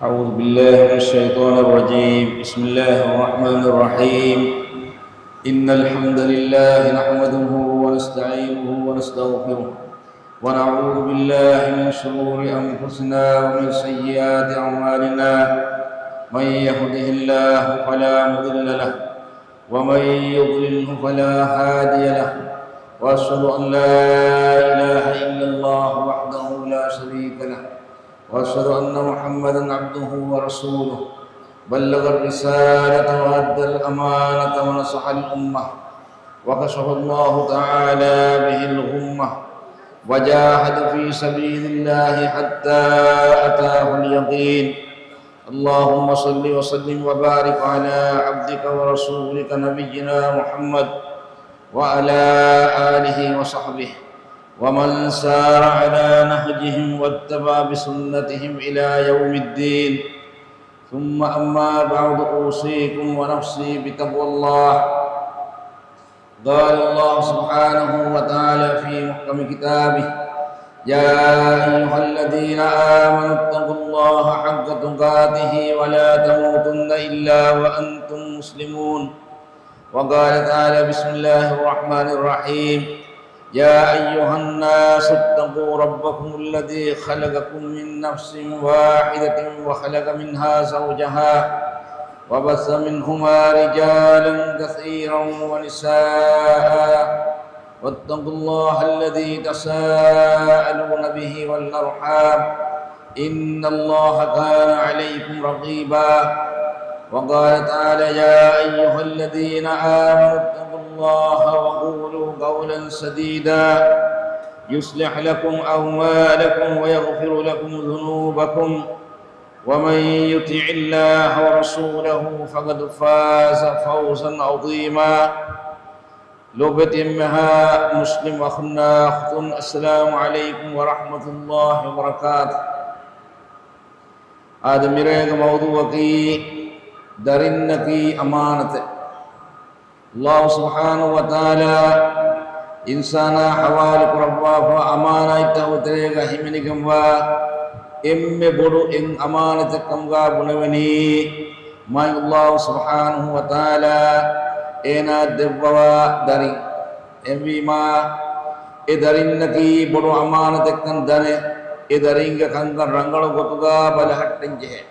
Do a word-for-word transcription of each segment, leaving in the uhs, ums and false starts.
أعوذ بالله من الشيطان الرجيم. بسم الله الرحمن الرحيم. إن الحمد لله نحمده ونستعينه ونستغفره، ونعوذ بالله من شرور أنفسنا ومن سيئات أعمالنا. من يهده الله فلا مضل له، ومن يضلله فلا هادي له، وأشهد أن لا إله إلا الله وحده لا شريك له، وأشهد أن محمدا عبده ورسوله، بلغ الرسالة وأدى الأمانة ونصح الأمة، وكشف الله تعالى به الغمة، وجاهد في سبيل الله حتى أتاه اليقين. اللهم صل وسلم وبارك على عبدك ورسولك نبينا محمد وعلى آله وصحبه ومن سار على نهجهم واتبع بسنتهم إلى يوم الدين. ثم أما بعد، أوصيكم ونفسي بتقوى الله. قال الله سبحانه وتعالى في محكم كتابه: يا أيها الذين آمنوا اتقوا الله حق تقاته ولا تموتن إلا وأنتم مسلمون. وقال تعالى: بسم الله الرحمن الرحيم. يا أيها الناس اتقوا ربكم الذي خلقكم من نفس واحدة وخلق منها زوجها وبث منهما رجالا كثيرا ونساء، واتقوا الله الذي تساءلون به والأرحام، إن الله كان عليكم رقيبا. وقال تعالى: يا أيها الذين آمنوا اتقوا الله وقولوا قولا سديدا، يصلح لكم أعمالكم ويغفر لكم ذنوبكم، ومن يطع الله ورسوله فقد فاز فوزا عظيما. ލޯބިވެތި އެންމެހާ މުސްލިމް އަޚުންނާ އުޚްތުން، އައްސަލާމު ޢަލައިކުމް ވަރަޙްމަތުﷲި ވަބަރަކާތު. އާދެ، މިރޭގެ މައުޟޫޢަކީ ދަރިންނަކީ އަމާނަތެއް. ﷲ ސުބްޙާނަހޫ ވަތަޢާލާ އިންސާނާ ޙަވާލު ކުރައްވާފަ އަމާނާތްތަކުގެ ތެރޭގަ ހިމެނިގެންވާ އެންމެ ބޮޑު އެއް އަމާނަތެއް ކަމުގަ ބުނެވެނީ، މާތް ﷲ ސުބްޙާނަހޫ ވަތަޢާލާ އޭނާ ދެއްވަވާ ދަރިން. އެހެންވީމާ، އެ ދަރިންނަކީ ބޮޑު އަމާނަތެއްކަން ދަނެ، އެ ދަރިންގެ ކަންކަން ރަނގަޅު ގޮތުގަ ބަލަހައްޓަން ޖެހޭ.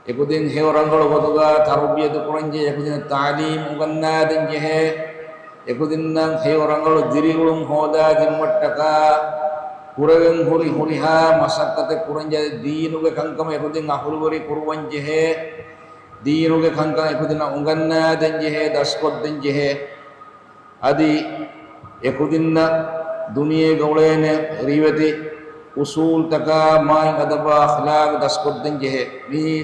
އެކުދިން ހެޔޮ ރަނގަޅު ގޮތުގަ ތަރުބިޔަތު ކުރަންޖެހޭ، އެކުދިން ތަޢުލީމް އުނގަންނާދޭން ޖެހޭ، އެކުދިންނަށް ހެޔޮ ރަނގަޅު ދިރިއުޅުން ހޯދާދިނުމަށްޓަކާ ކުރެވެން ހުރި ހުރިހާ މަސައްކަތެއް ކުރަންޖެހޭ. ދީނުގެ ކަންކަމަށް އެކުދިން އަހުލުވެރި ކުރުވަން ޖެހޭ، ދީނުގެ ކަންކަން އެކުދިންނަށް އުނގަންނާދޭން ޖެހޭ، ދަސްކޮށްދޭން ޖެހޭ. އަދި އެކުދިންނަށް ދުނިޔޭގަ އުޅޭނެ ރިވެތި އުޞޫލްތަކާ މާތް އަދަބާ އަޚްލާގު ދަސްކޮށްދޭން ޖެހޭ. މިއީ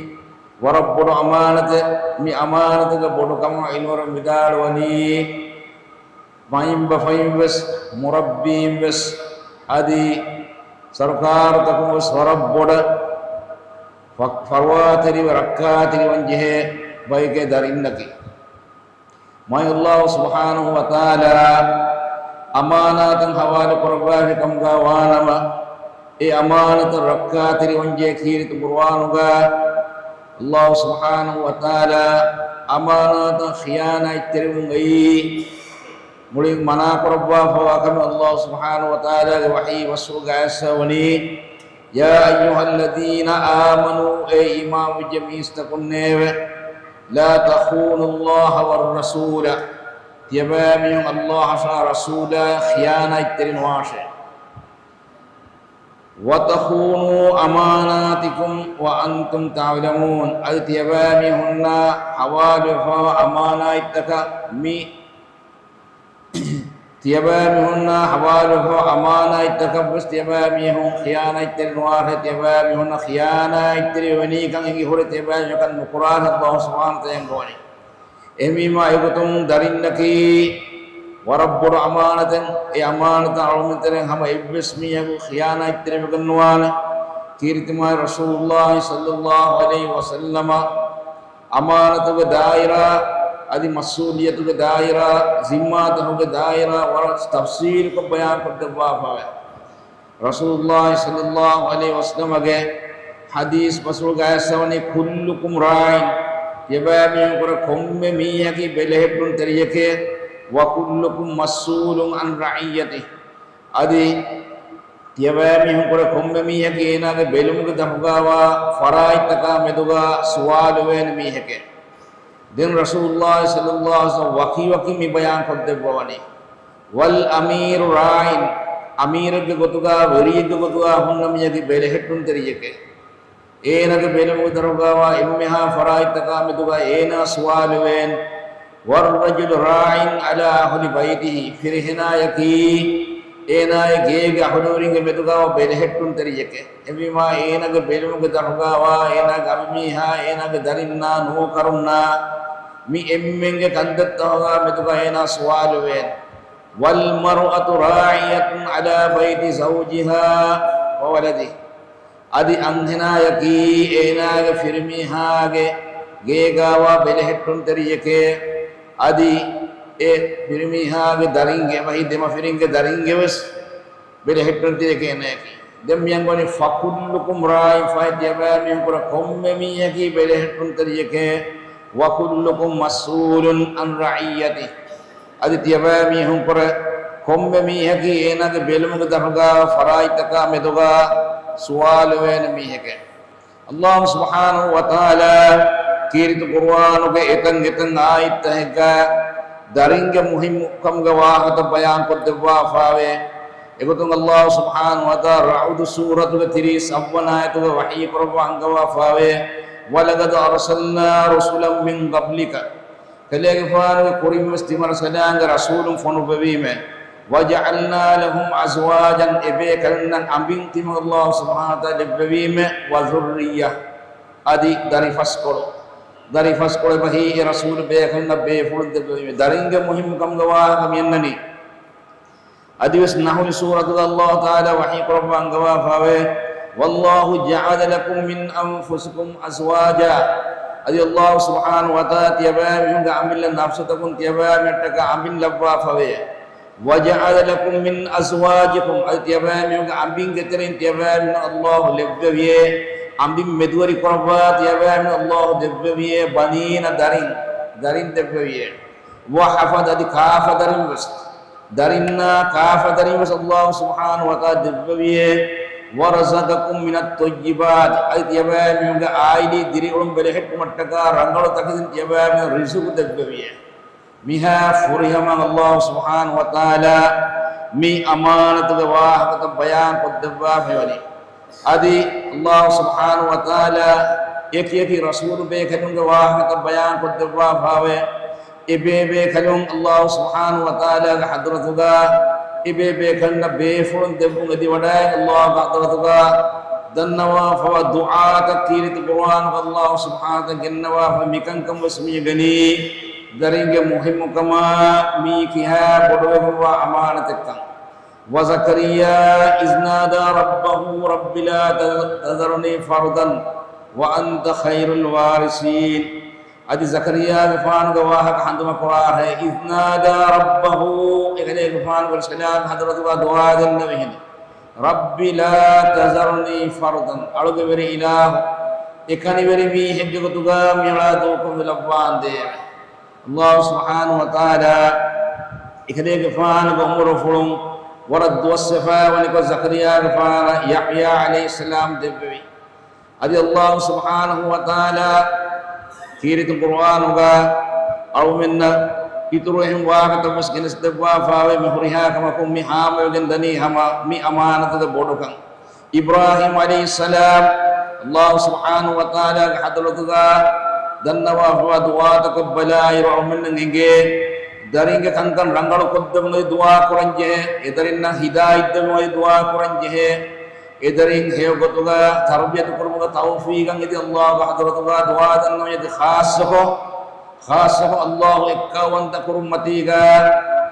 ވަރަށް ބޮޑު އަމާނަތެއް. މި އަމާނަތުގެ ބޮޑުކަމަށް ޢިލްމުވެރިން ވިދާޅުވަނީ، މައިންބަފައިން ވެސް، މުރައްބީން ވެސް، އަދި ސަރުކާރުތަކުން ވެސް ވަރަށް ބޮޑަށް ފަ-، ފަރުވާތެރިވެ ރައްކާތެރިވަން ޖެހޭ ބަޔެކޭ ދަރިންނަކީ. މާތް ﷲ ސުބްޙާނަހޫ ވަތަޢާލާ އަމާނާތަށް ޙަވާލު ކުރައްވާފި ކަމުގަ ވާނަމަ، އެ އަމާނަތަށް ރައްކާތެރިވަންޖެހޭ ކީރިތި ޤުރުއާނުގަ ﷲ ސުބްޙާނަހޫ ވަތަޢާލާ އަމާނާތަށް ޚިޔާނާތްތެރިވުން އެއީ މުޅިން މަނާކުރައްވާފަވާ ކަމެއް. ﷲ ސުބްޙާނަހޫ ވަތަޢާލާގެ ވަޙީ ވަޞްފުގަ އައިސްފަވަނީ، يا أيها الذين آمنوا، އޭ އީމާންވެއްޖެ މީސްތަކުންނޭވެ، لا تخونوا الله والرسول، ތިޔަބައިމީހުން ﷲ އަށާ ރަސޫލާ ޚިޔާނާތްތެރި ނުވާށޭ. وتخونوا أماناتكم وأنتم تعلمون، އަދި ތިޔަބައިމީހުންނާ ޙަވާލުވެފަވާ އަމާނާތްތަކަށް މި ތިޔަބައިމީހުންނާ ޙަވާލުވެފަ އަމާނާތްތަކަށްވެސް ތިޔަބައިމީހުން ޚިޔާނާތްތެރި ނުވާށޭ. ތިޔަބައިމީހުންނަށް ޚިޔާނާތްތެރި ވެވެނީކަން އެނގި ހުރެ ތިޔަބައިމީހުން އެކަން ނުކުރާށޭ، ﷲ ސުބްޙާނަހޫ ވަތަޢާލާ އެންގުވަނީ. އެހެންވީމާ އެގޮތުން ދަރިންނަކީ ވަރަށް ބޮޑު އަމާނަތެއް. އެ އަމާނަތަށް އަޅުގަނޑުމެން ތެރެއިން ހަމަ އެއްވެސް މީހަކު ޚިޔާނާތްތެރިވެގެން ނުވާނެ. ކީރިތި މާތް ރަސޫލުﷲ ޞައްލައްލާހު ޢަލައިހި ވަސައްލަމަ އަމާނަތުގެ ދާއިރާ އަދި މަސްއޫލިއްޔަތުގެ ދާއިރާ، ޒިންމާތަކުގެ ދާއިރާ ވަރަށް ތަފްޞީލުކޮށް ބަޔާންކޮށްދެއްވާފައެވެ. ރަސޫލުﷲ ޞައްލައްލާހު ޢަލައިހި ވަސައްލަމަގެ ޙަދީޘް ބަސްފުޅުގައި އައިސްފަވަނީ، كلكم راع، ތިޔަބައިމީހުންކުރެ ކޮންމެ މީހަކީ ބެލެހެއްޓުންތެރިއެކޭ، وكلكم مسؤول عن رعيته. އަދި ތިޔަބައިމީހުންކުރެ ކޮންމެ މީހަކީ އޭނާގެ ބެލުމުގެ ދަށުގައިވާ ފަރާތްތަކާ މެދުގަ ސުވާލުވޭނެ މީހެކޭ. ދެން ރަސޫލުﷲ ޞައްލަﷲ ޢަލައިހި ވަސައްލަމަ ވަކިވަކިން މި ބަޔާން ކޮށްދެއްވަވަނީ، والأمير راع، އަމީރެއްގެ ގޮތުގަ ވެރިއެއްގެ ގޮތުގަ ހުންނަ މީހަކީ ބެލެހެއްޓުންތެރިއެކޭ. އޭނާގެ ބެލުމުގެ ދަށުގައިވާ އެންމެހާ ފަރާތްތަކާ މެދުގަ އޭނާ ސުވާލުވޭނެ. والرجل راع على أهل بيته، ފިރިހެނާޔަކީ އޭނާގެ ގޭގެ އަހުލުވެރިންގެ މެދުގައިވާ ބެލެހެއްޓުންތެރިއެކޭ. އެހެންވީމާ އޭނާގެ ބެލުމުގެ ދަށުގައިވާ އޭނާގެ އަނބިމީހާ، އޭނާގެ ދަރިންނާ، ނޫކަރުންނާ، މި އެންމެންގެ ކަންތައްތަކާ މެދުގަ އޭނާ ސުވާލުވޭނެ. والمرأة راعية على بيت زوجها وولده. އަދި އަންހެނާޔަކީ އޭނާގެ ފިރިމީހާގެ ގޭގައިވާ ބެލެހެއްޓުންތެރިއެކޭ. އަދި އެ ފިރިމީހާގެ ދަރިންގެ އެބަހީ ދެމަފިރިންގެ ދަރިންގެވެސް ބެލެހެއްޓުންތެރިއެކޭ އޭނާޔަކީ. ދެން މިއަންގަވަނީ، فكلكم راع، ފަހެ ތިޔަބައިމީހުންކުރެ ކޮންމެ މީހަކީ ބެލެހެއްޓުންތެރިއެކޭ، وكلكم مسؤول عن رعيته. އަދި ތިޔަބައިމީހުންކުރެ ކޮންމެ މީހަކީ އޭނާގެ ބެލުމުގެ ދަށުގަ ފަރާތްތަކާ މެދުގަ ސުވާލުވޭނެ މީހެކޭ. ﷲ ސުބްޙާނަހޫ ވަތަޢާލާ ކީރިތި ޤުރުއާނުގެ އެތަން އެތަން އާޔަތްތަކެއްގަ ދަރިންގެ މުހިއްމުކަމުގެ ވާހަކަތައް ބަޔާން ކޮށްދެއްވާފައިވޭ. އެގޮތުން ﷲ ސުބްޙާނަހޫ ވަތަޢާލާ ރަޢުދު ސޫރަތުގެ ތިރީސް އަށްވަނަ އާޔަތުގަ ވަޙީ ކުރައްވާ އަންގަވާފައިވޭ، ولقد أرسلنا رسلا من قبلك. ކަލޭގެފާނުގެ ކުރިންވެސް ތިމަން ރަސޫލާނގެ ރަސޫލުން ފޮނުއްވެވީމެ. وجعلنا لهم أزواجا، އެބޭކަލުންނަށް އަނބިން ތިމަން ﷲ ސުބްޙާނަހޫ ވަތަޢާލާ ލެއްވެވީމެ. وذرية، އަދި ދަރިފަސްކޮޅު. ދަރިފަސްކޮޅު އެބަހީ އެ ރަސޫލު ބޭކަލުންނަށް ބޭފުޅުން ދެއްވެވީމެ. ދަރިންގެ މުހިއްމުކަމުގެ ވާހަކަ މިއަންނަނީ. އަދިވެސް ނަޙުލު ސޫރަތުގަ ﷲ ތަޢާލާ ވަޙީ ކުރައްވާ އަންގަވާފައިވޭ، والله جعل لكم من أنفسكم أزواجا. އަދި ﷲ ސުބްޙާނަހޫ ވަތަޢާލާ ތިޔަބައިމީހުންގެ އަނބިން ލަ ނަފްސުތަކުން ތިޔަބައިމީހުންނަށްޓަކާ އަނބިން ލައްވާފައިވޭ. وجعل لكم من أزواجكم، އަދި ތިޔަބައިމީހުންގެ އަނބިންގެ ތެރެއިން ތިޔަބައިމީހުން ﷲ ލެއްވެވިޔޭ، އަނބިން މެދުވެރި ކުރައްވާ ތިޔަބައިމީހުން ﷲ ލެއްވެވިޔޭ، بنين، ދަރިން، ދަރިން ދެއްވެވިޔޭ. وحفدة، އަދި ކާފަދަރިން ވެސް، ދަރިންނާ ކާފަދަރިން ވެސް ﷲ ސުބްޙާނަހޫ ވަތަޢާލާ ދެއްވެވިޔޭ. ورزقكم من الطيبات، އަދި ތިޔަބައިމީހުންގެ އާއިލީ ދިރިއުޅުން ބެލެހެއްޓުމަށްޓަކާ ރަނގަޅު ތަކެތިން ތިޔަބައިމީހުން ރިޒުޤު ދެއްވެވިޔޭ. މިހާ ފުރިހަމަ ﷲ ސުބްޙާނަހޫ ވަތަޢާލާ މި އަމާނަތުގެ ވާހަކަތައް ބަޔާން ކޮށްދެއްވާފައިވަނީ. އަދި ﷲ ސުބްޙާނަހޫ ވަތަޢާލާ އެކި އެކި ރަސޫލު ބޭކަލުންގެ ވާހަކަތައް ބަޔާން ކޮށްދެއްވާފައިވޭ. އެބޭބޭކަލުން ﷲ ސުބްޙާނަހޫ ވަތަޢާލާގެ ޙަޟްރަތުގަ އެބޭބޭކަލުންނަށް ބޭފުޅުން ދެއްވުން އެދިވަޑައި ﷲގެ ޙަޟްރަތުގަ ދަންނަވާފައިވާ ދުޢާތައް ކީރިތި ޤުރުއާނުގަ ﷲ ސުބްޙާނަހޫ ވަތަޢާލާ ގެންނަވާފަ މިކަންކަން ވެސް މި ގަނީ. ދަރިންގެ މުހިއްމުކަމާ މީ ކިހާ ބޮޑުވެގެންވާ އަމާނަތެއްކަން. وزكريا إذ نادى ربه رب لا تذرني فردا وأنت خير الوارثين. އަދި ޒަކަރިއްޔާގެފާނުގެ ވާހަކަ ހަނދުމަކުރާށޭ، إذ نادى ربه، އެކަލޭގެފާނު ވެރިސަލާގެ ޙަޟްރަތުގަ ދުޢާ ދެންނެވިހެން. رب لا تذرني فردا، އަޅުގެ ވެރި އިލާހު، އެކަނިވެރި މީހެއްގެ ގޮތުގަ މިއަޅާ ދޫކޮށް ލައްވާނދޭވެ. ﷲ ސުބްޙާނަހޫ ވަތަޢާލާ އެކަލޭގެފާނުގެ އުމުރުފުޅުން ވަރަށް ދުވަސްވެފައިވަނިކޮށް، ޒަކަރިއްޔާގެފާނަށް ޔަޙްޔާ ޢަލައިހިއްސަލާމް ދެއްވެވި. އަދި ﷲ ސުބްޙާނަހޫ ވަތަޢާލާ ކީރިތި ޤުރުއާނުގަ އަޅުމެންނަށް އިތުރު އެހެން ވާހަކަތައް ވެސް ގެނެސްދެއްވާފައިވޭ. މި ހުރިހާ ކަމަކުން މި ހާމަވެގެން ދަނީ ހަމަ މި އަމާނަތުގެ ބޮޑުކަން. އިބްރާހީމް ޢަލައިހިއްސަލާމް ﷲ ސުބްޙާނަހޫ ވަތަޢާލާގެ ޙަޟްރަތުގަ ދަންނަވާފައިވާ ދުޢާތަކަށް ބަލާއިރު އަޅުމެންނަށް އެނގޭ، ދަރިންގެ ކަންކަން ރަނގަޅު ކޮށްދެވުމަށް ދުޢާ ކުރަން ޖެހޭ، އެދަރިންނަށް ހިދާޔަތް ދެވުމަށް ދުޢާ ކުރަން ޖެހޭ. އެދަރިން ހެޔޮ ގޮތުގަ ތަރުބިޔަތު ކުރުމުގެ ތައުފީޤަށް އެދި ﷲގެ ޙަޟްރަތުގަ ދުޢާ ދަންނަވަން އެދި، ޚާއްޞަކޮށް، ޚާއްޞަކޮށް ﷲ އެއްކައުވަންތަ ކުރުން މަތީގަ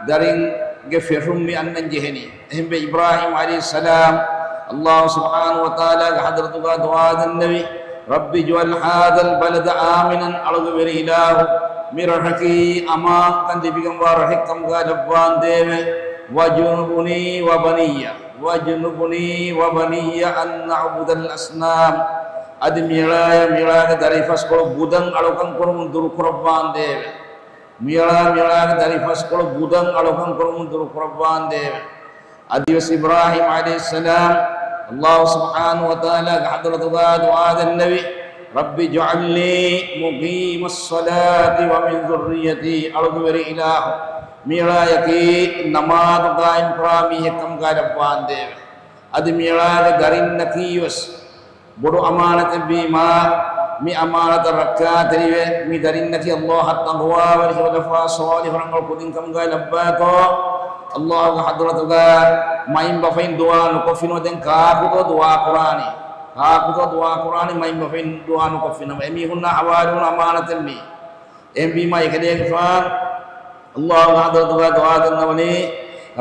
ދަރިންގެ ފެށުން މި އަންނަން ޖެހެނީ. އެހެންވެ، އިބްރާހީމް ޢަލައިހިއްސަލާމް ﷲ ސުބްޙާނަހޫ ވަތަޢާލާގެ ޙަޟްރަތުގަ ދުޢާ ދެންނެވި، رب اجعل هذا البلد آمنا، އަޅުގެ ވެރި އިލާހު، މި ރަށަކީ އަމާންކަން ލިބިގެންވާ ރަށެއްކަމުގަ ލައްވާނދޭވެ. واجنبني وبني، واجنبني وبني أن نعبد الأصنام. އަދި މިއަޅާޔަށް މިއަޅާގެ ދަރިފަސްކޮޅު ބުދަން އަޅުކަން ކުރުމުން ދުރުކުރައްވާނދޭވެ. މިއަޅާ މިއަޅާގެ ދަރިފަސްކޮޅު ބުދަން އަޅުކަން ކުރުމުން ދުރުކުރައްވާނދޭވެ. އަދިވެސް އިބްރާހީމް ޢަލައިހިއްސަލާމް ﷲ ސުބްޙާނަހޫ ވަތަޢާލާގެ ޙަޟްރަތުގާ ދުޢާ ދެންނެވި، رب اجعلني مقيم الصلاة ومن ذريتي، އަޅުގެވެރި އިލާހު، މިއަޅާޔަކީ ނަމާދު ޤާއިމްކުރާ މީހެއްކަމުގާ ލައްވާނދޭވެ. އަދި މިއަޅާގެ ދަރިންނަކީވެސް ބޮޑު އަމާނަތެއްވީމާ، މި އަމާނަތަށް ރައްކާތެރިވެ، މި ދަރިންނަކީ ﷲ އަށް ތަޤްވާވެރި ހެޔޮލަފާ ޞާލިޙު ރަނގަޅު ކުދިންކަމުގައި ލައްވާތޯ، ﷲގެ ޙަޟްރަތުގަ މައިންބަފައިން ދުޢާ ނުކޮށްފިނަމަ ދެން ކާކުތޯ ދުޢާ ކުރާނީ؟ ކާކުތޯ ދުޢާ ކުރާނީ މައިންބަފައިން ދުޢާ ނުކޮށްފިނަމަ؟ އެމީހުންނާ ޙަވާލުވުނު އަމާނަތެއް މީ. އެހެންވީމާ އެކަލޭގެފާނު ﷲގެ ޙަޟްރަތުގަ ދުޢާ ދަންނަވަނީ،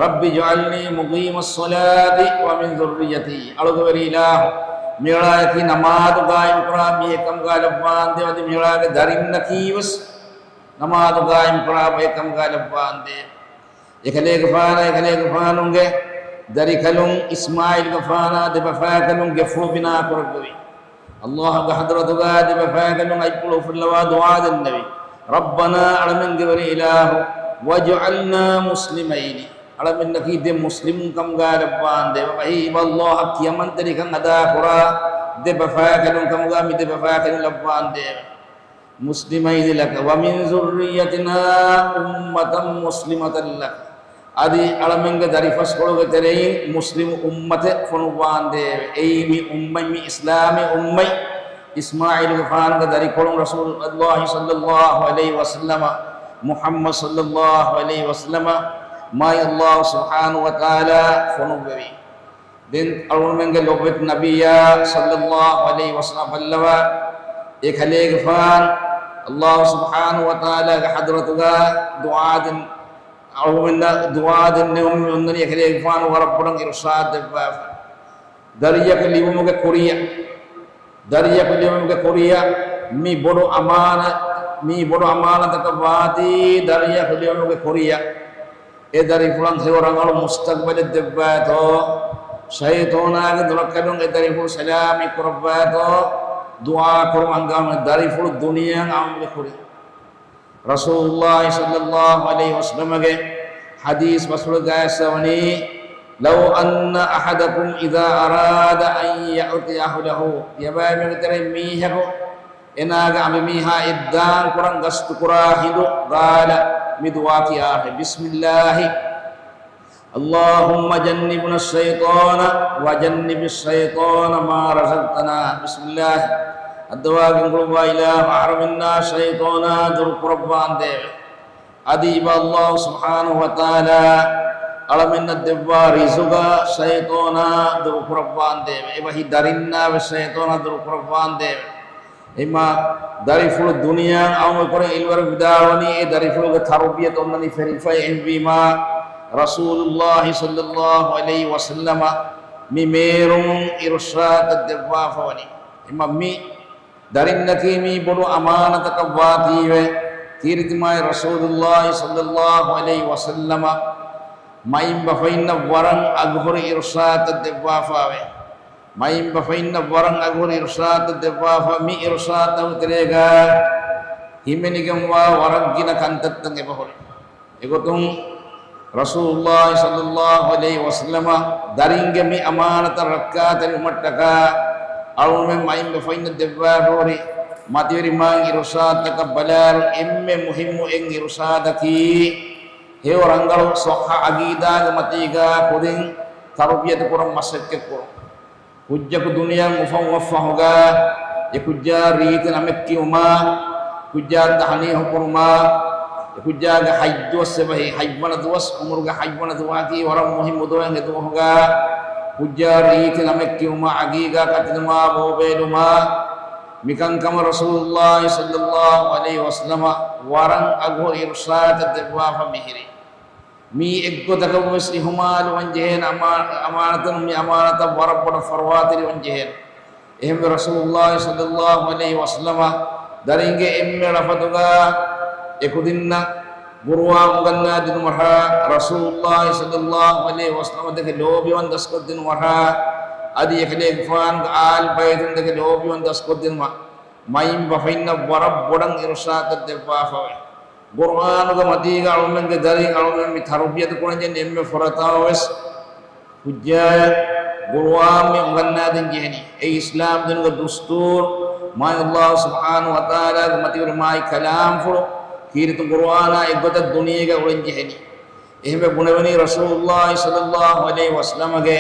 رب اجعلني مقيم الصلاة ومن ذريتي، އަޅުގެވެރި އިލާހު، މިއަޅާޔަކީ ނަމާދު ޤާއިމްކުރާ މީހެއްކަމުގަ ލައްވާނދޭވެ. އަދި މިއަޅާގެ ދަރިންނަކީވެސް ނަމާދު ޤާއިމްކުރާ ބައެއްކަމުގަ ލައްވާނދޭވެ. އެކަލޭގެފާނާ އެކަލޭގެފާނުގެ ދަރިކަލުން އިސްމާޢީލްގެފާނާ ދެބަފާކަލުން ގެފުޅު ބިނާކުރެއްވެވި. ﷲގެ ޙަޟްރަތުގަ ދެބަފާކަލުން އަތްޕުޅު އުފުއްލަވާ ދުޢާ ދެންނެވި. ރައްބަނާ، އަޅަމެންގެވެރި އިލާހު، واجعلنا مسلمين، އަޅަމެންނަކީ ދެ މުސްލިމުން ކަމުގަ ލައްވާނދޭވެ. ވަހީ އިބަ ﷲ އަށް ކިޔަމަންތެރިކަން އަދާކުރާ ދެ ބަފާކަލުން ކަމުގަ މި ދެ ބަފާކަލުން ލައްވާނދޭވެ. مسلمين لك ومن ذريتنا أمة مسلمة لك. އަދި އަޅަމެންގެ ދަރިފަސްކޮޅުގެ ތެރެއިން މުސްލިމު އުއްމަތެއް ފޮނުއްވާނދޭވެ. އެއީ މި އުއްމަތް، މި އިސްލާމީ އުއްމަތް، އިސްމާޢީލުގެފާނުގެ ދަރިކޮޅުން ރަސޫލުﷲ ޞައްލައްލާހު ޢަލައިހި ވަސައްލަމަ، މުޙައްމަދު ޞައްލައްލާހު ޢަލައިހި ވަސައްލަމަ މާތް ﷲ ސުބްޙާނަހޫ ވަތަޢާލާ ފޮނުއްވެވި. ދެން އަޅުގަނޑުމެންގެ ލޮބުވެތި ނަބިއްޔާ ޞައްލައްލާހު ޢަލައިހި ވަސައްލަމަ ބައްލަވާ، އެ ކަލޭގެފާނު ﷲ ސުބްޙާނަހޫ ވަތަޢާލާގެ ޙަޟްރަތުގަ ދުޢާ ދެން، އަޅުގަނޑުމެންނަށް ދުޢާ ދެންނެވުމުން އޮންނަނީ އެ ކަލޭގެފާނު ވަރަށް ބޮޑަށް އިރުޝާދު ދެއްވާފަ. ދަރިއަކު ލިބުމުގެ ކުރިއަށް، ދަރިއަކު ލިބުމުގެ ކުރިއަށް މި ބޮޑު އަމާނަ، މި ބޮޑު އަމާނަތަކަށް ވާތީ، ދަރިއަކު ލިބުމުގެ ކުރިއަށް އެ ދަރިފުޅަށް ހެޔޮ ރަނގަޅު މުސްތަޤްބަލެއް ދެއްވާތޯ، ޝައިޠޯނާގެ ދޮރަކަލުން އެ ދަރިފުޅު ސަލާމަތް ކުރައްވާތޯ، ދުޢާ ކުރުމަށް އަންގާނެ ދަރިފުޅު ދުނިޔެއަށް އައުމުގެ ކުރިން. ރަސޫލުﷲ ޞައްލައްލާހު ޢަލައިހި ވަސައްލަމަގެ ޙަދީޘް ބަސްފުޅުގައި އައިސްފަވަނީ، لو أن أحدكم إذا أراد أن يأتي أهله، ތިޔަބައިމީހުންގެ ތެރެއިން މީހަކު އޭނާގެ އަނބިމީހާ އެއްދާން ކުރަން ގަސްތުކުރާ ހިނދު، قال، މި ދުޢާ ކިޔާށޭ، بسم الله، اللهم جنبنا الشيطان وجنب الشيطان ما رزقتنا. بسم الله، ހައްދަވާ ގެންގުޅުއްވާ އިލާހު، އަހަރެމެންނާ ޝައިޠޯނާ ދުރުކުރައްވާނދޭވެ. އަދި އިބަ ﷲ ސުބްޙާނަހޫ ވަތަޢާލާ އަޅަމެންނަށް ދެއްވާ ރިޒުގާ ޝައިޠޯނާ ދުރުކުރައްވާނދޭވެ. އެބަހީ ދަރިންނާވެސް ޝައިޠޯނާ ދުރުކުރައްވާނދޭވެ. އެމާ ދަރިފުޅު ދުނިޔެއަށް އައުމުގެ ކުރިން އިލްވަރު ވިދާޅުވަނީ، އެ ދަރިފުޅުގެ ތަރުބިޔަތު އޮންނަނީ ފެރިފައި. އެހެންވީމާ، ރަސޫލުﷲ ޞައްލައްލާހު ޢަލައިހި ވަސައްލަމަ މި މޭރުން އިރުޝާދަށް ދެއްވާފަވަނީ. އެމަ މި ދަރިންނަކީ މީ ބޮޑު އަމާނަތަކަށް ވާތީވެ، ކީރިތި މާތް ރަސޫލުﷲ ޞައްލައްލާހު ޢަލައިހި ވަސައްލަމަ މައިންބަފައިންނަށް ވަރަށް އަގުހުރި އިރުޝާދަށް ދެއްވާފާވެ. މައިންބަފައިންނަށް ވަރަށް އަގުހުރި އިރުޝާދަށް ދެއްވާފާ، މި އިރުޝާދު ތެރޭގަ ހިމެނިގެންވާ ވަރަށް ގިނަ ކަންތައްތައް އެބަހުރި. އެގޮތުން ރަސޫލުﷲ ޞައްލައްލާހު ޢަލައިހި ވަސައްލަމަ ދަރިންގެ މި އަމާނަތަށް ރައްކާތެރިވުމަށްޓަކާ އަޅުމެން މައިންބަފައިންނަށް ދެއްވާފަހުރި މަތިވެރި މާތް އިރުޝާދުތަކަށް ބަލާއިރު، އެންމެ މުހިއްމު އެއް އިރުޝާދަކީ، ހެޔޮ ރަނގަޅު ޞައްޙަ ޢަގީދާގެ މަތީގާ ކުދިން ތަރުބިޔަތު ކުރަން މަސައްކަތް ކުރުން. ކުއްޖަކު ދުނިޔެއަށް އުފަން އުފަން އުފަން ހުގާ، އެ ކުއްޖާ ރީތި ނަމެއް ކިޔުމާ، ކުއްޖާ ތަހުނީހު ކުރުމާ، އެ ކުއްޖާގެ ހަތް ދުވަސް އެބަހީ، ހަތްވަނަ ދުވަސް، އުމުރުގެ ހަތްވަނަ ދުވަހަކީ ވަރަށް މުހިއްމު ދުވަހެއް. އެ ދުވަހުގާ ކުއްޖާ ރީތި ނަމެއް ކިޔުމާ، ޢަގީގާ ކަތިލުމާ، ބޯބޭލުމާ، މިކަންކަމަށް ރަސޫލުﷲ ޞައްލައްލާހު ޢަލައިހި ވަސައްލަމަ ވަރަށް އަގުހުރި އިރުޝާދެއް ދެއްވާފަ މިހިރީ. މީ އެއްގޮތަކަށްވެސް އިހުމާލުވަން ޖެހޭނެ އަމާ-، އަމާނަތުން މި އަމާނަތަށް ވަރަށް ބޮޑަށް ފަރުވާތެރިވަން ޖެހޭނެ. އެހެންވެ ރަސޫލުﷲ ޞައްލައްލާހު ޢަލައިހި ވަސައްލަމަ ދަރިންގެ އެންމެ ޅަފަތުގާ އެކުދިންނަށް ޤުރުއާން އުނގަންނާ ދިނުމަށާ، ރަސޫލުﷲ ޞައްލައްލާހު ޢަލައިހި ވަސައްލަމަ ދެކެ ލޯބިވަން ދަސްކޮށްދިނުމަށާ، އަދި އެކަލޭގެފާނުގެ އާލް ބައިތުންދެކެ ލޯބިވަން ދަސްކޮށްދިނުމަށް މައިންބަފައިންނަށް ވަރަށް ބޮޑަށް އިރުޝާދަށް ދެއްވާފަވޭ. ގުރުއާނުގެ މަތީގަ އަޅުމެންގެ ދަރިން އަޅުމެން މި ތަރުބިޔަތު ކުރަންޖެހެނީ އެންމެ ފުރަތަމަވެސް ކުއްޖާޔަށް ގުރުއާން މި އުނގަންނާދޭން ޖެހެނީ. އެއީ އިސްލާމް ދީނުގެ ދުސްތޫރު، މާތް ﷲ ސުބްޙާނަހޫ ވަތަޢާލާގެ މަތިވެރި މާތް ކަލާމްފުޅު ކީރިތި ގުރުއާނާ އެއްގޮތަށް ދުނިޔޭގަ އުޅެން ޖެހެނީ. އެހެންވެ ބުނެވެނީ ރަސޫލުﷲ ޞައްލަﷲ ޢަލައިހި ވަސައްލަމަގެ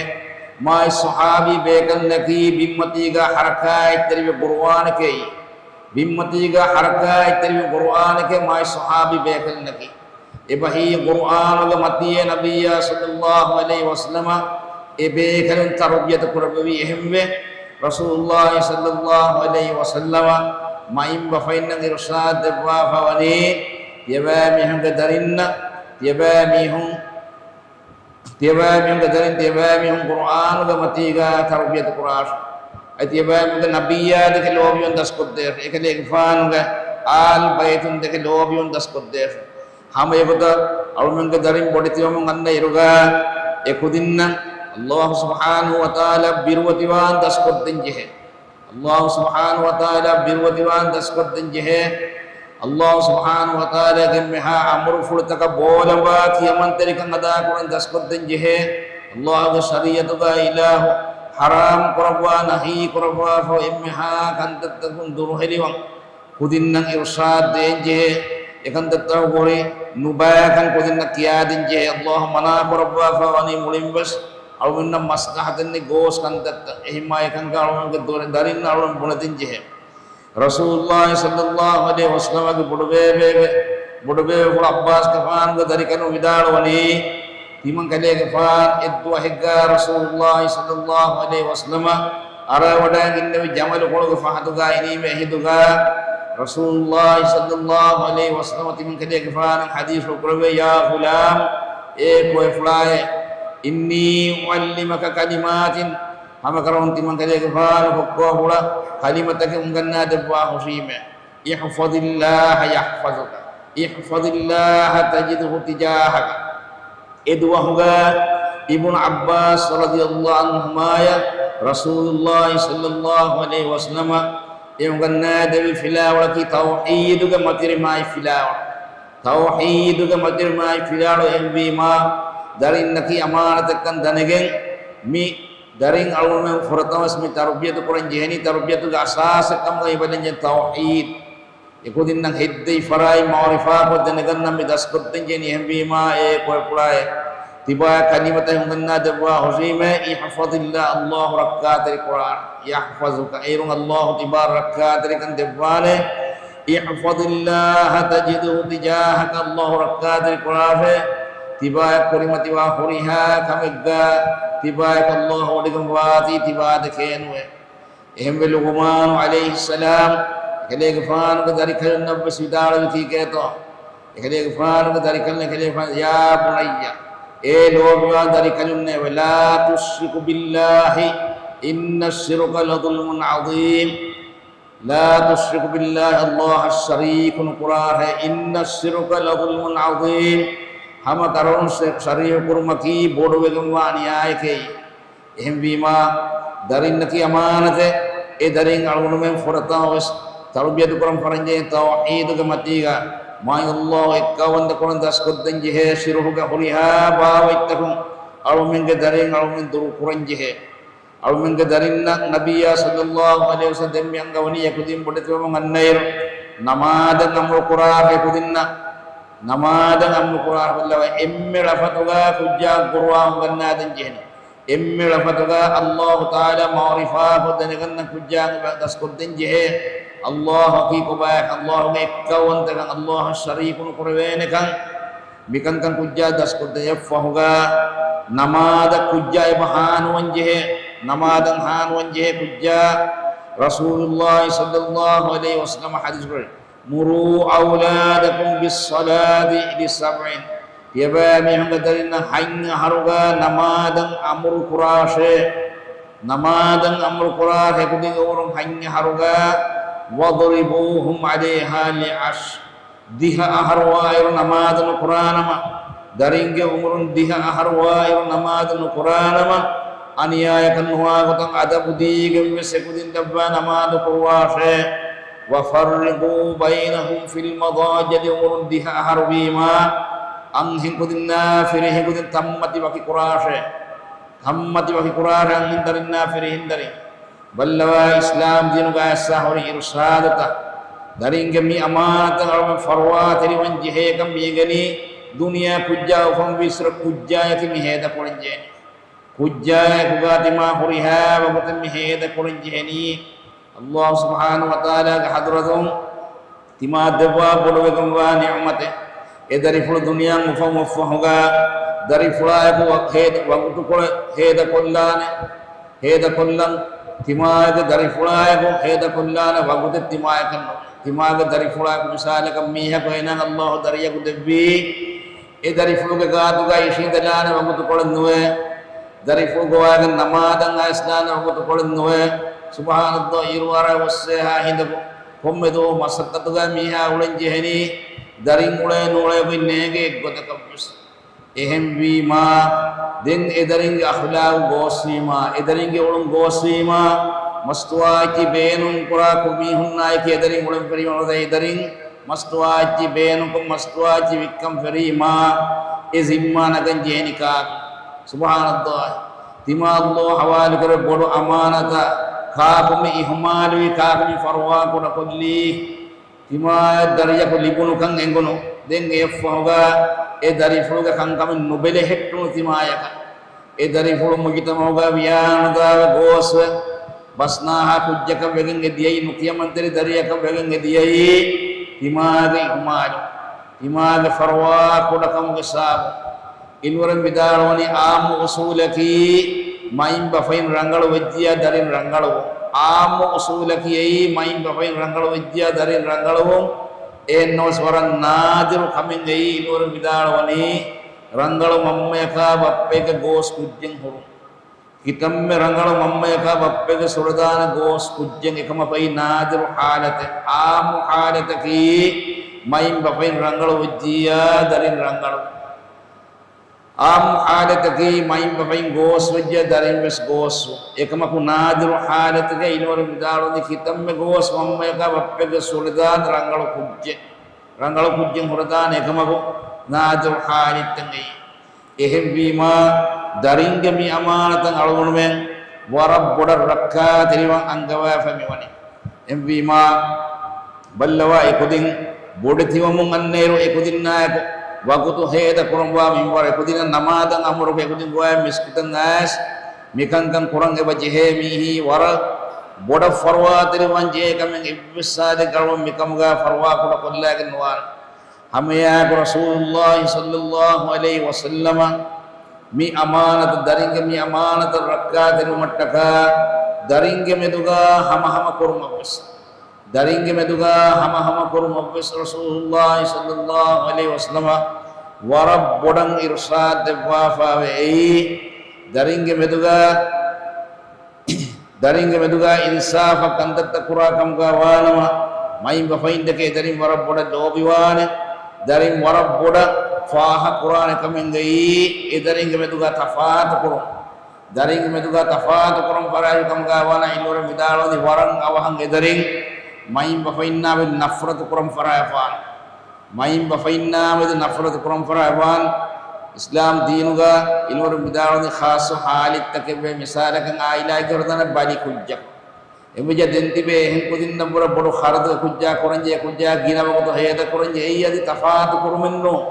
މާތް ޞަޙާބީ ބޭކަލުންނަކީ ބިންމަތީގަ ޙަރަކާތްތެރިވި ގުރުއާނެކޭ. ބިންމަތީގަ ޙަރަކާތްތެރިވި ގުރުއާނެކޭ މާތް ޞަޙާބީ ބޭކަލުންނަކީ. އެބަހީ ގުރުއާނުގެ މަތީއޭ ނަބިއްޔާ ޞައްލަﷲ ޢަލައިހި ވަސައްލަމަ އެ ބޭކަލުން ތަރުބިޔަތު ކުރެއްވެވީ. އެހެންވެ، ރަސޫލުﷲ ޞައްލަﷲ ޢަލައިހި ވަސައްލަމަ މައިންބަފައިންނަށް އިރުޝާދު ދެއްވާފަ ވަނީ، ތިޔަބައިމީހުންގެ ދަރިންނަށް، ތިޔަބައިމީހުން، ތިޔަބައިމީހުންގެ ދަރިން، ތިޔަބައިމީހުން ގުރުއާނުގެ މަތީގަ ތަރުބިޔަތު ކުރާށޭ. އަދި ތިޔަބައިމީހުންގެ ނަބިއްޔާ ދެކެ ލޯބިވަން ދަސްކޮށްދޭށޭ. އެކަލޭގެފާނުގެ އާލް ބައިތުން ދެކެ ލޯބިވަން ދަސްކޮށްދޭށޭ. ހަމަ އެގޮތަށް އަޅުމެންގެ ދަރިން ބޮޑެތިވަމުން އަންނަ އިރުގަ އެކުދިންނަށް ﷲ ސުބްޙާނަހޫ ވަތަޢާލާ ބިރުވެތިވާން ދަސްކޮށްދޭން ޖެހޭ. ﷲ ސުބްޙާނަހޫ ވަތަޢާލާ ބިރުވެތިވާން ދަސްކޮށްދޭން ޖެހޭ. ﷲ ސުބްޙާނަހޫ ވަތަޢާލާގެ އެންމެހާ އަމުރުފުޅުތަކަށް ބޯލަނބާ ކިޔަމަންތެރިކަން އަދާކުރަން ދަސްކޮށްދޭން ޖެހޭ. ﷲގެ ޝަރީޢަތުގަ އިލާހު ޙަރާމް ކުރައްވާ ނަހީ ކުރައްވާފަ އެންމެހާ ކަންތައްތަކުން ދުރުހެލިވަން ކުދިންނަށް އިރުޝާދު ދޭންޖެހޭ. އެކަންތައްތަކުގެ ހުރި ނުބައިކަން ކުދިންނަށް ކިޔާދޭންޖެހޭ. ﷲ މަނާ ކުރައްވާފަ ވަނީ މުޅިންވެސް އަޅުމެންނަށް މަސްލަހަތެއް ނެތް ގޯސް ކަންތައްތައް. އެހެންމާ އެކަންކަން އަޅުމެންގެ ދޮރެ ދަރިންނަށް އަޅުމެން ބުނެދޭންޖެހޭ. ރަސޫލުﷲ ޞައްލަﷲ ޢަލައިހި ވަސައްލަމަގެ ބޮޑުބޭބޭގެ، ބޮޑުބޭބޭފުޅު ޢައްބާސްގެފާނުގެ ދަރިކަލުން ވިދާޅުވަނީ، ތިމަން ކަލޭގެފާނު އެއްދުވަހެއްގަ ރަސޫލުﷲ ޞައްލަﷲ ޢަލައިހި ވަސައްލަމަ އަރާވަޑައިގެންނެވި ޖަމަލުކޮޅުގެ ފަހަތުގަ އިނީމޭ އެހިނދުގަ، ރަސޫލުﷲ ޞައްލަﷲ ޢަލައިހި ވަސައްލަމަ ތިމަން ކަލޭގެފާނަށް ޙަދީޘްފުޅު ކުރެއްވި، يا غلام، އޭ ކޮއެފުޅާއޭ، إني أعلمك كلمات، ހަމަކަށަވަރުން ތިމަން ކަލޭގެފާނު ކޮއެފުޅަށް ކަލިމަތަކެއް އުނގަންނާ ދެއްވާ ހުށީމޭ. احفظ الله يحفظك، احفظ الله تجده تجاهك. އެދުވަހުގަ އިބްނު ޢައްބާސް ރަޟިޔަﷲ ޢަންހުމާޔަށް ރަސޫލުﷲ ޞައްލަﷲ ޢަލައިހި ވަސައްލަމަ އެ އުނގަންނާދެއްވި ފިލާވަޅަކީ ތައުޙީދުގެ މަތިވެރި މާތް ފިލާވަޅު. ތައުޙީދުގެ މަތިވެރި މާތް ފިލާވަޅު. އެހެންވީމާ، ދަރިންނަކީ އަމާނަތެއްކަން ދަނެގެން މި ދަރިން އަޅުގަނޑުމެން ފުރަތަމަވެސް މި ތަރުބިޔަތު ކުރަން ޖެހެނީ، ތަރުބިޔަތުގެ އަސާސެއް ކަމުގައި ބަލަންޖެހޭ ތައުޙީދު. އެކުދިންނަށް ހެއްދެވި ފަރާތް މަޢުރިފާކޮށް ދެނެގަންނަން މި ދަސްކޮށްދޭން ޖެހެނީ. އެހެންވީމާ، އޭ ކޮއެފުޅާއޭ، ތިބާއަށް ކަލިމަތައް އުނގަންނާ ދެއްވާ ހުށީމޭ، احفظ الله، ﷲ ރައްކާތެރި ކުރާނެ، يحفظك، އޭރުން ﷲ ތިބާ ރައްކާތެރިކަން ދެއްވާނެ، احفظ الله تجده تجاهك، ﷲ ރައްކާތެރި ކުރާށޭ، ތިބާއަށް ކުރިމަތިވާ ހުރިހާ ކަމެއްގަ ތިބާއަކަށް ﷲ ވޮޑިގެން ވާތީ ތިބާ ދެކޭނުވޭ. އެހެންވެ ލުޤުމާނު ޢަލައިހިއްސަލާމް އެކަލޭގެފާނުގެ ދަރިކަލުންނަށްވެސް ވިދާޅުވި ކީކޭތޯ؟ އެކަލޭގެފާނުގެ ދަރިކަލުން އެކަލޭގެފާނު، يا بني، އޭ ލޯބިވާ ދަރިކަލުންނޭވެ، لا تشرك بالله إن الشرك لظلم عظيم. لا تشرك بالله، ﷲއަށް ޝަރީކު ނުކުރާށޭ، إن الشرك لظلم عظيم، ހަމަކަށަވަރުން ޝަ-، ޝަރީކު ކުރުމަކީ ބޮޑުވެގެންވާ އަނިޔާއެކޭ. އެހެންވީމާ، ދަރިންނަކީ އަމާނަތެއް. އެ ދަރިން އަޅުގަނޑުމެން ފުރަތަމަވެސް ތަރުބިޔަތު ކުރަން ފަރަންޖެހޭ ތައުޙީދުގެ މަތީގަ، މާތް ﷲ އެއްކައުވަންތަ ކުރަން ދަސްކޮށްދޭން ޖެހޭ. ޝިރުކުގެ ހުރިހާ ބާވަތްތަކުން އަޅުމެންގެ ދަރިން އަޅުމެން ދުރު ކުރަން ޖެހޭ. އަޅުމެންގެ ދަރިންނަށް ނަބިއްޔާ ޞައްލަﷲ ޢަލައިހި ވަސައްލަމް ދެންމެ އަންގަވަނީ އެކުދިން ބޮޑެތިވަމުން އަންނައިރު، ނަމާދަށް އަމުރު ކުރާށޭ އެކުދިންނަށް. ނަމާދަށް އަމުރު ކުރާށޭ ބައްލަވަ، އެންމެ ޅަފަތުގަ ކުއްޖާ ޤުރުއާން އުނގަންނާދޭން ޖެހެނީ. އެންމެ ޅަފަތުގަ ﷲ ތަޢާލާ މަޢުރިފާކޮށް ދެނެގަންނަ ކުއްޖާ ދަސްކޮށްދޭން ޖެހޭ. ﷲ އަކީ ކޮބާކަން، ﷲގެ އެއްކައުވަންތަކަން، ﷲއަށް ޝަރީކު ނުކުރެވޭނެކަން. މިކަންކަން ކުއްޖާ ދަސްކޮށްދޭ. އެއަށްފަހުގަ ނަމާދަށް ކުއްޖާ އެބަ ހާނުވަން ޖެހޭ. ނަމާދަށް ހާނުވަން ޖެހޭ ކުއްޖާ. ރަސޫލުﷲ ޞައްލަﷲ ޢަލައިހި ވަސައްލަމަ ޙަދީޘް ކުރޭ، مروا أولادكم بالصلاة لسبع، ތިޔަބައިމީހުންގެ ދަރިންނަށް ހަތް އަހަރުގަ ނަމާދަށް އަމުރު ކުރާށޭ. ނަމާދަށް އަމުރު ކުރާށޭ އެކުދިން އުމުރުން ހަތް އަހަރުގަ، واضربوهم عليها لعشر، ދިހަ އަހަރުވާއިރު ނަމާދު ނުކުރާނަމަ، ދަރިންގެ އުމުރުން ދިހަ އަހަރުވާއިރު ނަމާދު ނުކުރާނަމަ، އަނިޔާޔަކަށް ނުވާ ގޮތަށް އަދަބު ދީގެން ވެސް އެކުދިން ދައްވާ ނަމާދު ކުރުވާށޭ. وفرقوا بينهم في المضاجع، އުމުރުން ދިހަ އަހަރު ވީމާ، އަންހެންކުދިންނާ ފިރިހެންކުދިން ތަންމަތި ވަކި ކުރާށޭ. ތަންމަތި ވަކި ކުރާށޭ އަންހެން ދަރިންނާ ފިރިހެން ދަރިން. ބައްލަވާ އިސްލާމް ދީނުގަ އައިސް ހުރި އިރުޝާދުތައް. ދަރިންގެ މި އަމާނަތަށް އަޅުގަނޑު ފަރުވާތެރިވަން ޖެހޭކަން މިއިނގެނީ، ދުނިޔެއަށް ކުއްޖާ އުފަންވީއްސުރެ ކުއްޖާޔަކީ މި ހޭދަކުރަން ޖެހެނީ. ކުއްޖާޔަކުގަ ތިމާ ހުރިހާ ވަގުތެއް މި ހޭދަކުރަން ޖެހެނީ. އައްލާހު ސުބްޙާނަހު ވަތަޢާލާގެ ޙަޟްރަތުން ތިމާ ދެއްވާ ބޮޑުވެގެންވާ ނިޢުމަތެއް. އެ ދަރިފުޅު ދުނިޔެއަށް އުފަން އުފަން އުފަން ހޭދަ، ވަގުތުކޮޅެއް ހޭދަކޮށްލާނެ. ހޭދަކޮށްލަން ތިމާގެ ދަރިފުޅާއެކު ހޭދަކޮށްލާނެ ވަގުތެއް ތިމާޔަކަށް ނުވޭ. ތިމާގެ ދަރިފުޅާއެކު މިސާލަކަށް މީހަކު އޭނާ އައްލާހު ދަރިޔަކު ދެއްވީ، އެ ދަރިފުޅުގެ ގާތުގަ އިށީނދެލާނެ ވަގުތުކޮޅެއް ނުވޭ. ދަރިފުޅު ގޮވާގެން ނަމާދަށް އައިސްލާނެ ވަގުތުކޮޅެއް ނުވޭ. ސުބްޙާނައްލާހް، އިރުއަރާ އޮއްސޭހާ ހިނދަކު ކޮންމެ ދުވަހު މަސައްކަތުގަ މީހާ އުޅެން ޖެހެނީ، ދަރިން އުޅޭ ނޫޅޭ ގޮތް ނޭނގޭ އެއްގޮތަކަށްވެސް. އެހެންވީމާ، ދެން އެދަރިންގެ އަޚްލާގު ގޯސްވީމާ، އެދަރިންގެ އުޅުން ގޯސްވީމާ، މަސްތުވާއެއްޗެއް ބޭނުން ކުރާ ކު-، މީހުންނާއެކީ އެދަރިން އުޅެން ފެރީމާ، އެދަރިން މަސްތުވާއެއްޗެއް ބޭނުންކޮށް، މަސްތުވާއެއްޗެއް ވިއްކަން ފެރީމާ، އެ ޒިންމާ ނަގަން ޖެހެނީ ކާކު؟ ސުބްޙާނައްލާހް. ތިމާ އައްލާހު ޙަވާލުކުރެއްވި ބޮޑު އަމާނަތަށް ކާކު މި އިހުމާލުވީ، ކާކު މި ފަރުވާ ކުޑަކޮށްލީ؟ ތިމާއަށް ދަރިޔަކު ލިބުނުކަން އެނގުނު. ދެން އެއަށްފަހުގަ އެ ދަރިފުޅުގެ ކަންކަމެއް ނުބެލެހެއްޓުނު ތިމާޔަކަށް. އެ ދަރިފުޅު މުޖުތަމަޢުގަ ވިޔާނުދާވެ ގޯސްވެ، ބަސްނާހާ ކުއްޖަކަށް ވެގެން އެ ދިޔައީ، ނުކިޔަމަންތެރި ދަރިޔަކަށް ވެގެން އެ ދިޔައީ، ތިމާގެ އިހުމާލު، ތިމާގެ ފަރުވާ ކުޑަކަމުގެ ސަބަބުން. އިންވަރުން ވިދާޅުވަނީ، އާއްމު އުސޫލަކީ މައިންބަފައިން ރަނގަޅު ވެއްޖިއްޔާ ދަރިން ރަނގަޅުވުން. އާއްމު އުސޫލަކީ އެއީ މައިންބަފައިން ރަނގަޅު ވެއްޖިއްޔާ ދަރިން ރަނގަޅުވުން. އެހެންނަމަވެސް ވަރަށް ނާދިރު ކަމެއް އެއީ، އިންވަރުން ވިދާޅުވަނީ، ރަނގަޅު މަންމަޔަކާ ބައްޕައެއްގެ ގޯސް ކުއްޖެއް ހުރުން. ކިތަންމެ ރަނގަޅު މަންމަޔަކާ ބައްޕައެއްގެ ސުޅިދާނެ ގޯސް ކުއްޖެއް އެކަމަކު އެއީ ނާދިރު ޙާލަތެއް. އާއްމު ޙާލަތަކީ މައިންބަފައިން ރަނގަޅު ވެއްޖިއްޔާ ދަރިން ރަނގަޅު. އާއްމު ޙާލަތަކީ މައިންބަފައިން ގޯސް ވެއްޖެ ދަރިން ވެސް ގޯސް. އެކަމަކު ނާދިރު ޙާލަތަކީ އިންވަރުން ވިދާޅުވަނީ ކިތަންމެ ގޯސް މަންމަޔަކާ ބައްޕައެއްގެ ސުޅިދާނެ ރަނގަޅު ކުއްޖެއް. ރަނގަޅު ކުއްޖެއް ހުރެދާނެ އެކަމަކު ނާދިރު ޙާލަތެއް އެއީ. އެހެންވީމާ، ދަރިންގެ މި އަމާނަތަށް އަޅުގަނޑުމެން ވަރަށް ބޮޑަށް ރައްކާތެރިވާން އަންގަވާފަ މިވަނީ. އެހެންވީމާ، ބައްލަވާ އެކުދިން ބޮޑެތިވަމުން އަންނައިރު އެކުދިންނާއެކު ވަގުތު ހޭދަ ކުރަންވާ މިންވަރު އެކުދިންނަށް ނަމާދަށް އަމުރުކޮށް އެކުދިން ގޮވާ މިސްކިތަށް އައިސް މިކަންކަން ކުރަން އެބަ ޖެހޭ މީހީ ވަރަށް ބޮޑަށް ފަރުވާތެރިވާން ޖެހޭ ކަމެއް އެއްވެސް ސާދެއް އަޅުގަނޑު މިކަމުގަ ފަރުވާ ކުޑަކޮށްލާގެން ނުވާނެ. ހަމައެއާއެކު ރަސޫލުﷲ ޞައްލަﷲ ޢަލައިހި ވަސައްލަމަ މި އަމާނަތަށް، ދަރިންގެ މި އަމާނަތަށް ރައްކާތެރިވުމަށްޓަކާ ދަރިންގެ މެދުގަ ހަމަހަމަ ކުރުމަށްވެސް، ދަރިންގެ މެދުގަ ހަމަހަމަ ކުރުމަށްވެސް ރަސޫލުﷲ ޞައްލަﷲ ޢަލައިހި ވަސައްލަމަ ވަރަށް ބޮޑަށް އިރުޝާދު ދެއްވާފައިވޭ. އެއީ ދަރިންގެ މެދުގަ ދަރިންގެ މެދުގަ އިންސާފަށް ކަންތައްތައް ކުރާ ކަމުގަ ވާނަމަ، މައިންބަފައިންދެކެ އެދަރިން ވަރަށް ބޮޑަށް ލޯބިވާނެ. ދަރިން ވަރަށް ބޮޑަށް ފާހަގަކުރާނެ ކަމެއްގައި އެދަރިންގެ މެދުގަ ތަފާތުކުރުން. ދަރިންގެ މެދުގަ ތަފާތުކުރަން ފަރާތް ކަމުގަ ވާނަ އިންވަރުން ވިދާޅުވަނީ ވަރަށް އަވަހަށް އެދަރިން މައިންބަފައިންނާ މެދު ނަފްރަތު ކުރަން ފަރާތް ވާނެ. މައިންބަފައިންނާ މެދު ނަފްރަތު ކުރަން ފަރާތް ވާން. އިސްލާމް ދީނުގަ އިންވަރުން ވިދާޅުވަނީ ޚާއްޞަ ޙާލަތްތަކެއްވޭ، މިސާލަކަށް އާއިލާއެއްގަ ހުރެދާނެ ބަލި ކުއްޖަކު. އެމަޖާ ދެން ތިބޭ އެހެން ކުދިންނަށްވުރެ ބޮޑު ޚަރަދުގެ ކުއްޖާ ކުރަންޖެހޭ، ކުއްޖާ ގިނަ ވަގުތު ހޭދަ ކުރަންޖެހޭ، އެއީ އަދި ތަފާތު ކުރުމެއްނޫން.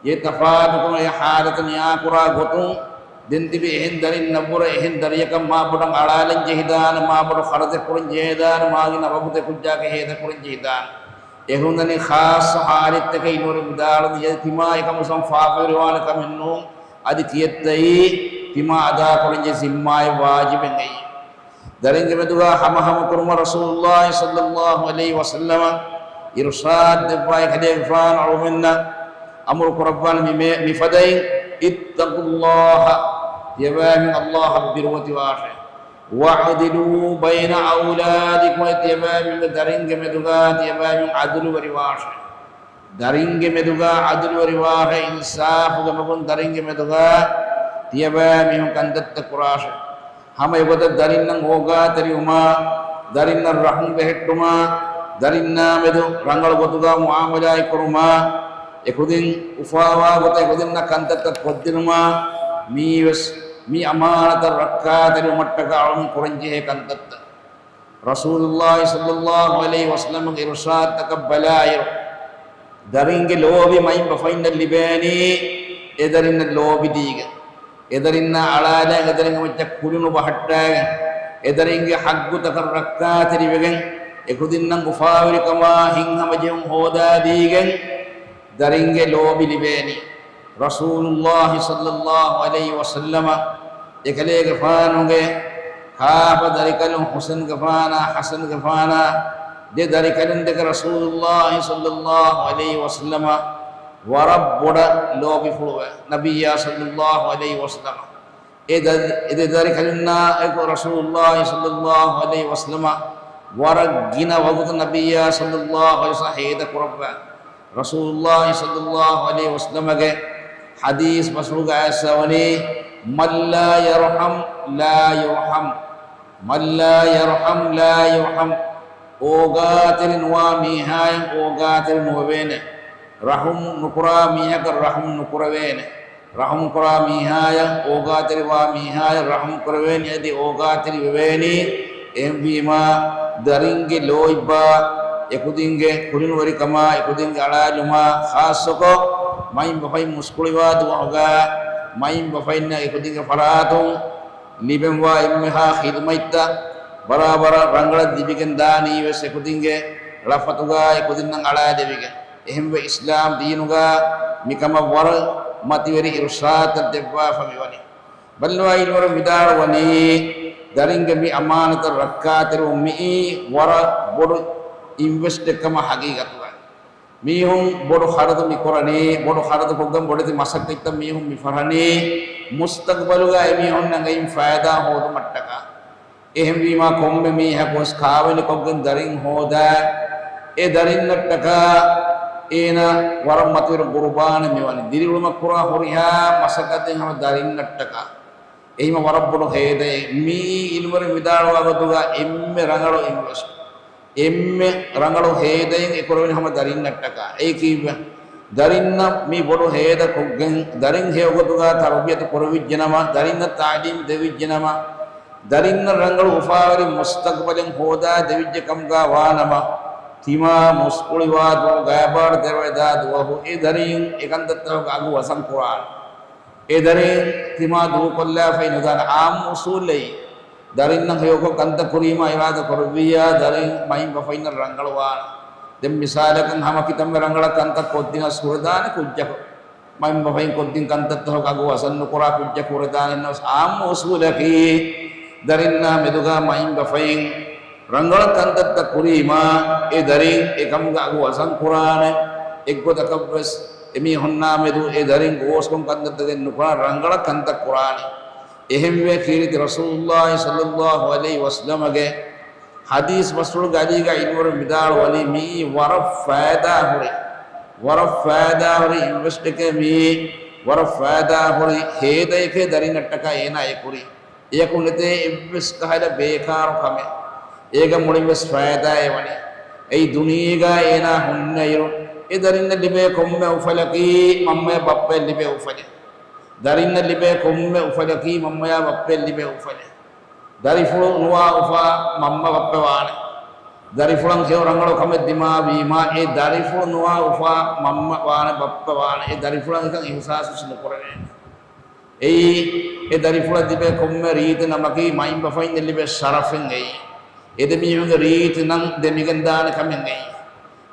އެ ތަފާތުކުރުން އެ ޙާލަތު ނިޔާކުރާ ގޮތުން، ދެން ތިބި އެހެން ދަރިންނަށްވުރެ އެހެން ދަރިޔަކަށް މާ ބޮޑަށް އަޅާލަން ޖެހިދާނެ، މާ ބޮޑު ޚަރަދެއް ކުރަން ޖެހިދާނެ، މާ ގިނަ ވަގުތެއް ކުއްޖާގެ ހޭދަ ކުރަން ޖެހިދާނެ. އެހުންނަނީ ޚާއްޞަ ޙާލަތްތަކެއް އިންވަރު ވިދާޅުވި ތިމާ އެކަމު ސަމް ފާފަވެރިވާނެ ކަމެއްނޫން. އަދި ތިޔަތްތައީ ތިމާ އަދާކުރަންޖެހޭ ޒިންމާއެއް ވާޖިބެއް އެއީ. ދަރިންގެ މެދުގަ ހަމަހަމަ ކުރުމަށް ރަސޫލުﷲ ޞައްލަﷲ ޢަލައިހި ވަސައްލަމަ އިރުޝާދު ދެއްވާ އެކަލޭގެފާނު އަޅުމެންނަށް އަމުރު ކުރައްވާނެ މި-، މި-، މިފަދައިން، اتقوا الله، ތިޔަބައިމީހުން ﷲ އަށް ބިރުވެތިވާށޭ. وعدلوا بين أولادكم، ތިޔަބައިމީހުންގެ ދަރިންގެ މެދުގަ ތިޔަބައިމީހުން ޢަދުލުވެރިވާށޭ. ދަރިންގެ މެދުގަ ޢަދުލުވެރިވާށޭ، އިންސާފުގެ މަގުން ދަރިންގެ މެދުގަ ތިޔަބައިމީހުން ކަންތައްތައް ކުރާށޭ. ހަމަ އެގޮތަށް ދަރިންނަށް އޯގާތެރިވުމާ، ދަރިންނަށް ރަޙުމް ބެހެއްޓުމާ، ދަރިންނާމެދު ރަނގަޅު ގޮތުގަ މުޢާމަލާތް ކުރުމާ، އެކުދިން އުފާވާ ގޮތަށް އެކުދިންނަށް ކަންތައްތައް ކޮށްދިނުމާ، މީވެސް މި އަމާނަތަށް ރައްކާތެރިވުމަށްޓަކާ އަޅުން ކުރަންޖެހޭ ކަންތައްތައް. ރަސޫލުﷲ ޞައްލަﷲ ޢަލައިހި ވަސައްލަމަގެ އިރުޝާދުތަކަށް ބަލާއިރު، ދަރިންގެ ލޯބި މައިންބަފައިންނަށް ލިބޭނީ، އެ ދަރިންނަށް ލޯބި ދީގެން، އެ ދަރިންނާ އަޅާލާ، އެ ދަރިންގެ މައްޗަށް ކުލުނު ބަހައްޓާގެން، އެ ދަރިންގެ ޙައްޤުތަކަށް ރައްކާތެރިވެގެން، އެކުދިންނަށް އުފާވެރިކަމާ ހިތްހަމަޖެހުން ހޯދާދީގެން، ދަރިންގެ ލޯބި ލިބޭނީ. ރަސޫލުﷲ ޞައްލަﷲ ޢަލައިހި ވަސައްލަމަ އެކަލޭގެފާނުގެ ކާފަ ދަރިކަލުން ޙުސައިންގެފާނާ ޙަސަންގެފާނާ ދެ ދަރިކަލުން ދެކެ ރަސޫލުﷲ ޞައްލަﷲ ޢަލައިހި ވަސައްލަމަ ވަރަށް ބޮޑަށް ލޯބިފުޅުވެ ނަބިއްޔާ ޞައްލަﷲ ޢަލައިހި ވަސައްލަމަ. އެ ދަ-، އެ ދެ ދަރިކަލުންނާ އެކު ރަސޫލުﷲ ޞައްލަﷲ ޢަލައިހި ވަސައްލަމަ ވަރަށް ގިނަ ވަގުތު ނަބިއްޔާ ޞައްލަﷲ ޢަލައިހި ވަސައްލަމަ ހޭދަ ކުރައްވާ. ރަސޫލުﷲ ޞައްލަﷲ ޢަލައިހި ވަސައްލަމަގެ ޙަދީޘް ބަސްފުޅުގަ އައިސްފަވަނީ، "من لا يرحم لا يرحم، من لا يرحم لا يرحم." އޯގާތެރި ނުވާ މީހާއަށް އޯގާތެރި ނުވެވޭނެ. ރަޙުމް ނުކުރާ މީހަކަށް ރަޙުމް ނުކުރެވޭނެ. ރަޙުމް ކުރާ މީހާޔަށް އޯގާތެރިވާ މީހާޔަށް ރަޙުމް ކުރެވޭނީ އަދި އޯގާތެރި ވެވޭނީ. އެހެންވީމާ، ދަރިންގެ ލޯތްބާ، އެކުދިންގެ ކުލިނުވެރިކަމާ، އެކުދިންގެ އަޅާލުމާ، ޚާއްޞަކޮށް މައިންބަފައިން މުސްކުޅިވާ ދުވަހުގަ، މައިންބަފައިންނަށް އެކުދިންގެ ފަރާތުން ލިބެންވާ އެންމެހާ ޚިދުމަތްތައް ބަރާބަރަށް ރަނގަޅަށް ލިބިގެން ދާނީވެސް އެކުދިންގެ ޅަފަތުގަ އެކުދިންނަށް އަޅާލެވިގެން. އެހެންވެ، އިސްލާމް ދީނުގަ މިކަމަށް ވަރަށް މަތިވެރި އިރުޝާދުތައް ދެއްވާފަ މިވަނީ. ބައްލަވާ އިންވަރު ވިދާޅުވަނީ، ދަރިންގެ މި އަމާނަތަށް ރައްކާތެރިވުން މިއީ ވަރަށް ބޮޑު އިންވެސްޓެއް ކަމަށް ހަގީގަތުގަ. މީހުން ބޮޑު ޚަރަދު މިކުރަނީ، ބޮޑު ޚަރަދު ކޮށްގެން ބޮޑެތި މަސައްކަތްތައް މީހުން މި ފަށަނީ، މުސްތަގްބަލުގަ އެމީހުންނަށް އެއިން ފައިދާ ހޯދުމަށްޓަކާ. އެހެންވީމާ، ކޮންމެ މީހަކު ވެސް ކާވެނިކޮށްގެން ދަރިން ހޯދާ، އެ ދަރިންނަށްޓަކާ އޭނަ ވަރަށް މަތިވެރި ގުރުބާނެއް މިވަނީ. ދިރިއުޅުމަށް ކުރާ ހުރިހާ މަސައްކަތެއް ހަމަ ދަރިންނަށްޓަކާ. އެހީމަ ވަރަށް ބޮޑު ހޭދައެއް. މިއީ އިލްމުވެރިން ވިދާޅުވާ ގޮތުގަ އެންމެ ރަނގަޅު އިންވެސްޓް. އެންމެ ރަނގަޅު ހޭދައެއް އެކުރެވެނީ ހަމަ ދަރިންނަށްޓަކާ. އެއީ ކީއްވެ؟ ދަރިންނަށް މި ބޮޑު ހޭދަ ކޮށްގެން، ދަރިން ހެޔޮގޮތުގަ ތަރުބިޔަތު ކުރެވިއްޖެނަމަ، ދަރިންނަށް ތާލީމް ދެވިއްޖެނަމަ، ދަރިންނަށް ރަނގަޅު އުފާވެރި މުސްތަގްބަލެއް ހޯދާ ދެވިއްޖެ ކަމުގަ ވާނަމަ، ތިމާ މުސްކުޅިވާ ދުވަހު ގާބާރު ދެވެދާ ދުވަހު އެ ދަރިން އެކަންތައްތަކުގެ އަގު ވަސަން ކުރާނެ. އެ ދަރިން ތިމާ ދޫކޮށްލާފައި ނުދާނެ. އާއްމު އުސޫލެއް. ދަރިންނަށް ހެޔޮކޮށް ކަންތައް ކުރީމާ އިރާދަ ކުރެއްވިއްޔާ، ދަރިން މައިންބަފައިންނަށް ރަނގަޅުވާނެ. ދެން މިސާލަކަށް ހަމަ ކިތަންމެ ރަނގަޅަށް ކަންތައް ކޮށްދިނަސް ހުރެދާނެ ކުއްޖަކު. މައިންބަފައިން ކޮށްދިން ކަންތައްތަކުގެ އަގު ވަސަން ނުކުރާ ކުއްޖަކު ހުރެދާނެ. އެހެންނަމަވެސް އާއްމު އުސޫލަކީ، ދަރިންނާ މެދުގަ މައިންބަފައިން ރަނގަޅަށް ކަންތައްތައް ކުރީމާ، އެ ދަރިން އެކަމުގެ އަގު ވަސަން ކުރާނެ. އެއްގޮތަކަށްވެސް އެމީހުންނާ މެދު އެ ދަރިން ގޯސްކޮށް ކަންތައްތަކެއް ނުކުރާ، ރަނގަޅަށް ކަންތައް ކުރާނެ. އެހެންވެ، ކީރިތި ރަސޫލުﷲ ޞައްލަﷲ ޢަލައިހި ވަސައްލަމަގެ ޙަދީޘް ބަސްފުޅުގެ އަލީގަ އިންވަރު ވިދާޅުވަނީ، މިއީ ވަރަށް ފައިދާހުރި، ވަރަށް ފައިދާހުރި އިންވެސްޓެކޭ، މިއީ ވަރަށް ފައިދާހުރި ހޭދައެކޭ ދަރިންނަށްޓަކާ އޭނާ އެ ކުރީ. އެޔަކު ނެތޭ އެއްވެސް ކަހަލަ ބޭކާރު ކަމެއް. އޭގަ މުޅިންވެސް ފައިދާއެއް ވަނީ. އެއީ ދުނިޔޭގަ އޭނާ ހުންނައިރު، އެ ދަރިންނަށް ލިބޭ ކޮންމެ އުފަލަކީ މަންމަޔަށް ބައްޕަޔަށް ލިބޭ އުފަލެއް. ދަރިންނަށް ލިބޭ ކޮންމެ އުފަލަކީ މަންމަޔާ ބައްޕަޔަށް ލިބޭ އުފަލެއް. ދަރިފުޅު ނުވާ އުފާ މަންމަ ބައްޕަ ވާނެ. ދަރިފުޅަށް ހެޔޮ ރަނގަޅު ކަމެއް ދިމާވީމާ، އެ ދަރިފުޅު ނުވާ އުފާ މަންމަ ވާނެ، ބައްޕަ ވާނެ. އެ ދަރިފުޅަށް އެކަން އިޙްސާސްވެސް ނުކުރެވޭނެ. އެއީ، އެ ދަރިފުޅަށް ލިބޭ ކޮންމެ ރީތި ނަމަކީ މައިންބަފައިންނަށް ލިބޭ ޝަރަފެއް އެއީ. އެ ދެ މީހުންގެ ރީތި ނަން ދެމިގެންދާނެ ކަމެއް އެއީ.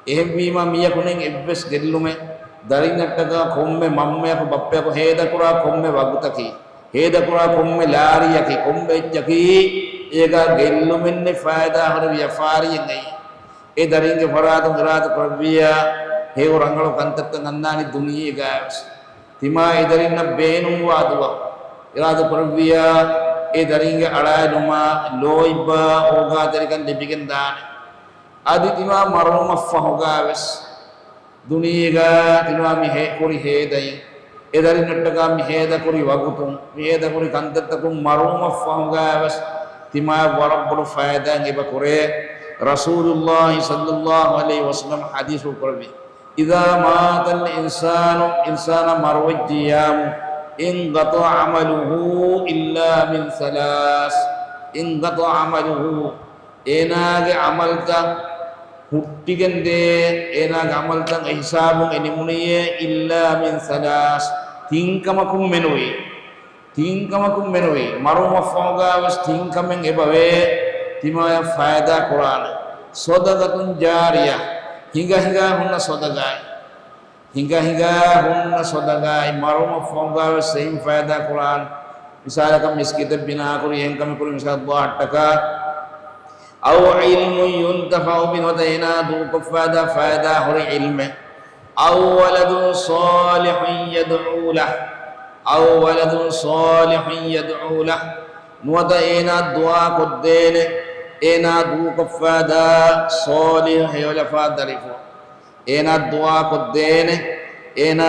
އެހެންވީމާ، މިޔަކު ނެތް އެއްވެސް ގެއްލުމެއް، ދަރިންނަށްޓަކާ ކޮންމެ މަންމަޔަކު ބައްޕަޔަކު ހޭދަކުރާ ކޮންމެ ވަގުތަކީ، ހޭދަކުރާ ކޮންމެ ލާރިއަކީ، ކޮންމެ އެއްޗަކީ، އޭގަ ގެއްލުމެއް ނެތް ފައިދާހުރި ވިޔަފާރިއެއް އެއީ. އެ ދަރިންގެ ފަރާތުން އިރާދަ ކުރެއްވިއްޔާ، ހެޔޮ ރަނގަޅު ކަންތައްތައް އަންނާނީ ދުނިޔޭގައިވެސް. ތިމާ އެ ދަރިންނަށް ބޭނުންވާ ދުވަހު، އިރާދަ ކުރެއްވިއްޔާ، އެ ދަރިންގެ އަޅާލުމާ، ލޯތްބާ، އޯގާތެރިކަން ލިބިގެން ދާނެ. އަދި ތިމާ މަރުވުމަށްފަހުގައިވެސް، ދުނިޔޭގަ ތިމާ މި ހޭ-، ކުރި ހޭދައިން، އެ ދަރިންނަށްޓަކާ މި ހޭދަކުރި ވަގުތުން، މި ހޭދަކުރި ކަންތައްތަކުން މަރުވުމަށްފަހުގައިވެސް ތިމާޔަށް ވަރަށް ބޮޑު ފައިދާއެއް އެބަ ކުރޭ. ރަސޫލުﷲ ޞައްލަﷲ ޢަލައިހި ވަސައްލަމަ ޙަދީޘް ކުރެއްވި، إذا مات الإنسان، އިންސާނާ މަރުވެއްޖިއްޔާމު، انقطع عمله إلا من ثلاث، انقطع عمله، އޭނާގެ ޢަމަލުތައް ހުއްޓިގެންދޭ، އޭނާގެ ޢަމަލުތައް އެ ހިސާބުން އެ ނިމުނީއޭ، إلا من ثلاث، ތިން ކަމަކުން މެނުވީ. ތިން ކަމަކުން މެނުވީ. މަރުވުމަށްފަހުގައިވެސް ތިން ކަމެއް އެބަވޭ ތިމާޔަށް ފައިދާ ކުރާނެ. صدقة جارية، ހިނގަ ހިނގާ ހުންނަ ޞަދަޤާތް. ހިނގަ ހިނގާ ހުންނަ ޞަދަޤާތް މަރުވުމަށްފަހުގައިވެސް އެއިން ފައިދާ ކުރާނެ. މިސާލަކަށް މިސްކިތެއް ބިނާކުރި، އެހެން ކަމެއް ކުރި، މިސާލަކަށް ދުޢާއަށްޓަކާ، أو علم ينتفع به، ނުވަތަ އޭނާ ދޫކޮށްފައިދާ ފައިދާ ހުރި ޢިލްމެއް. أو ولد صالح يدعو له، أو ولد صالح يدعو له، ނުވަތަ އޭނާ ދުޢާ ކޮށްދޭނެ، އޭނާ ދޫކޮށްފައިދާ ޞާލިޙު ހެޔޮލަފާ ދަރިފުޅު. އޭނާ ދުޢާ ކޮށްދޭނެ، އޭނާ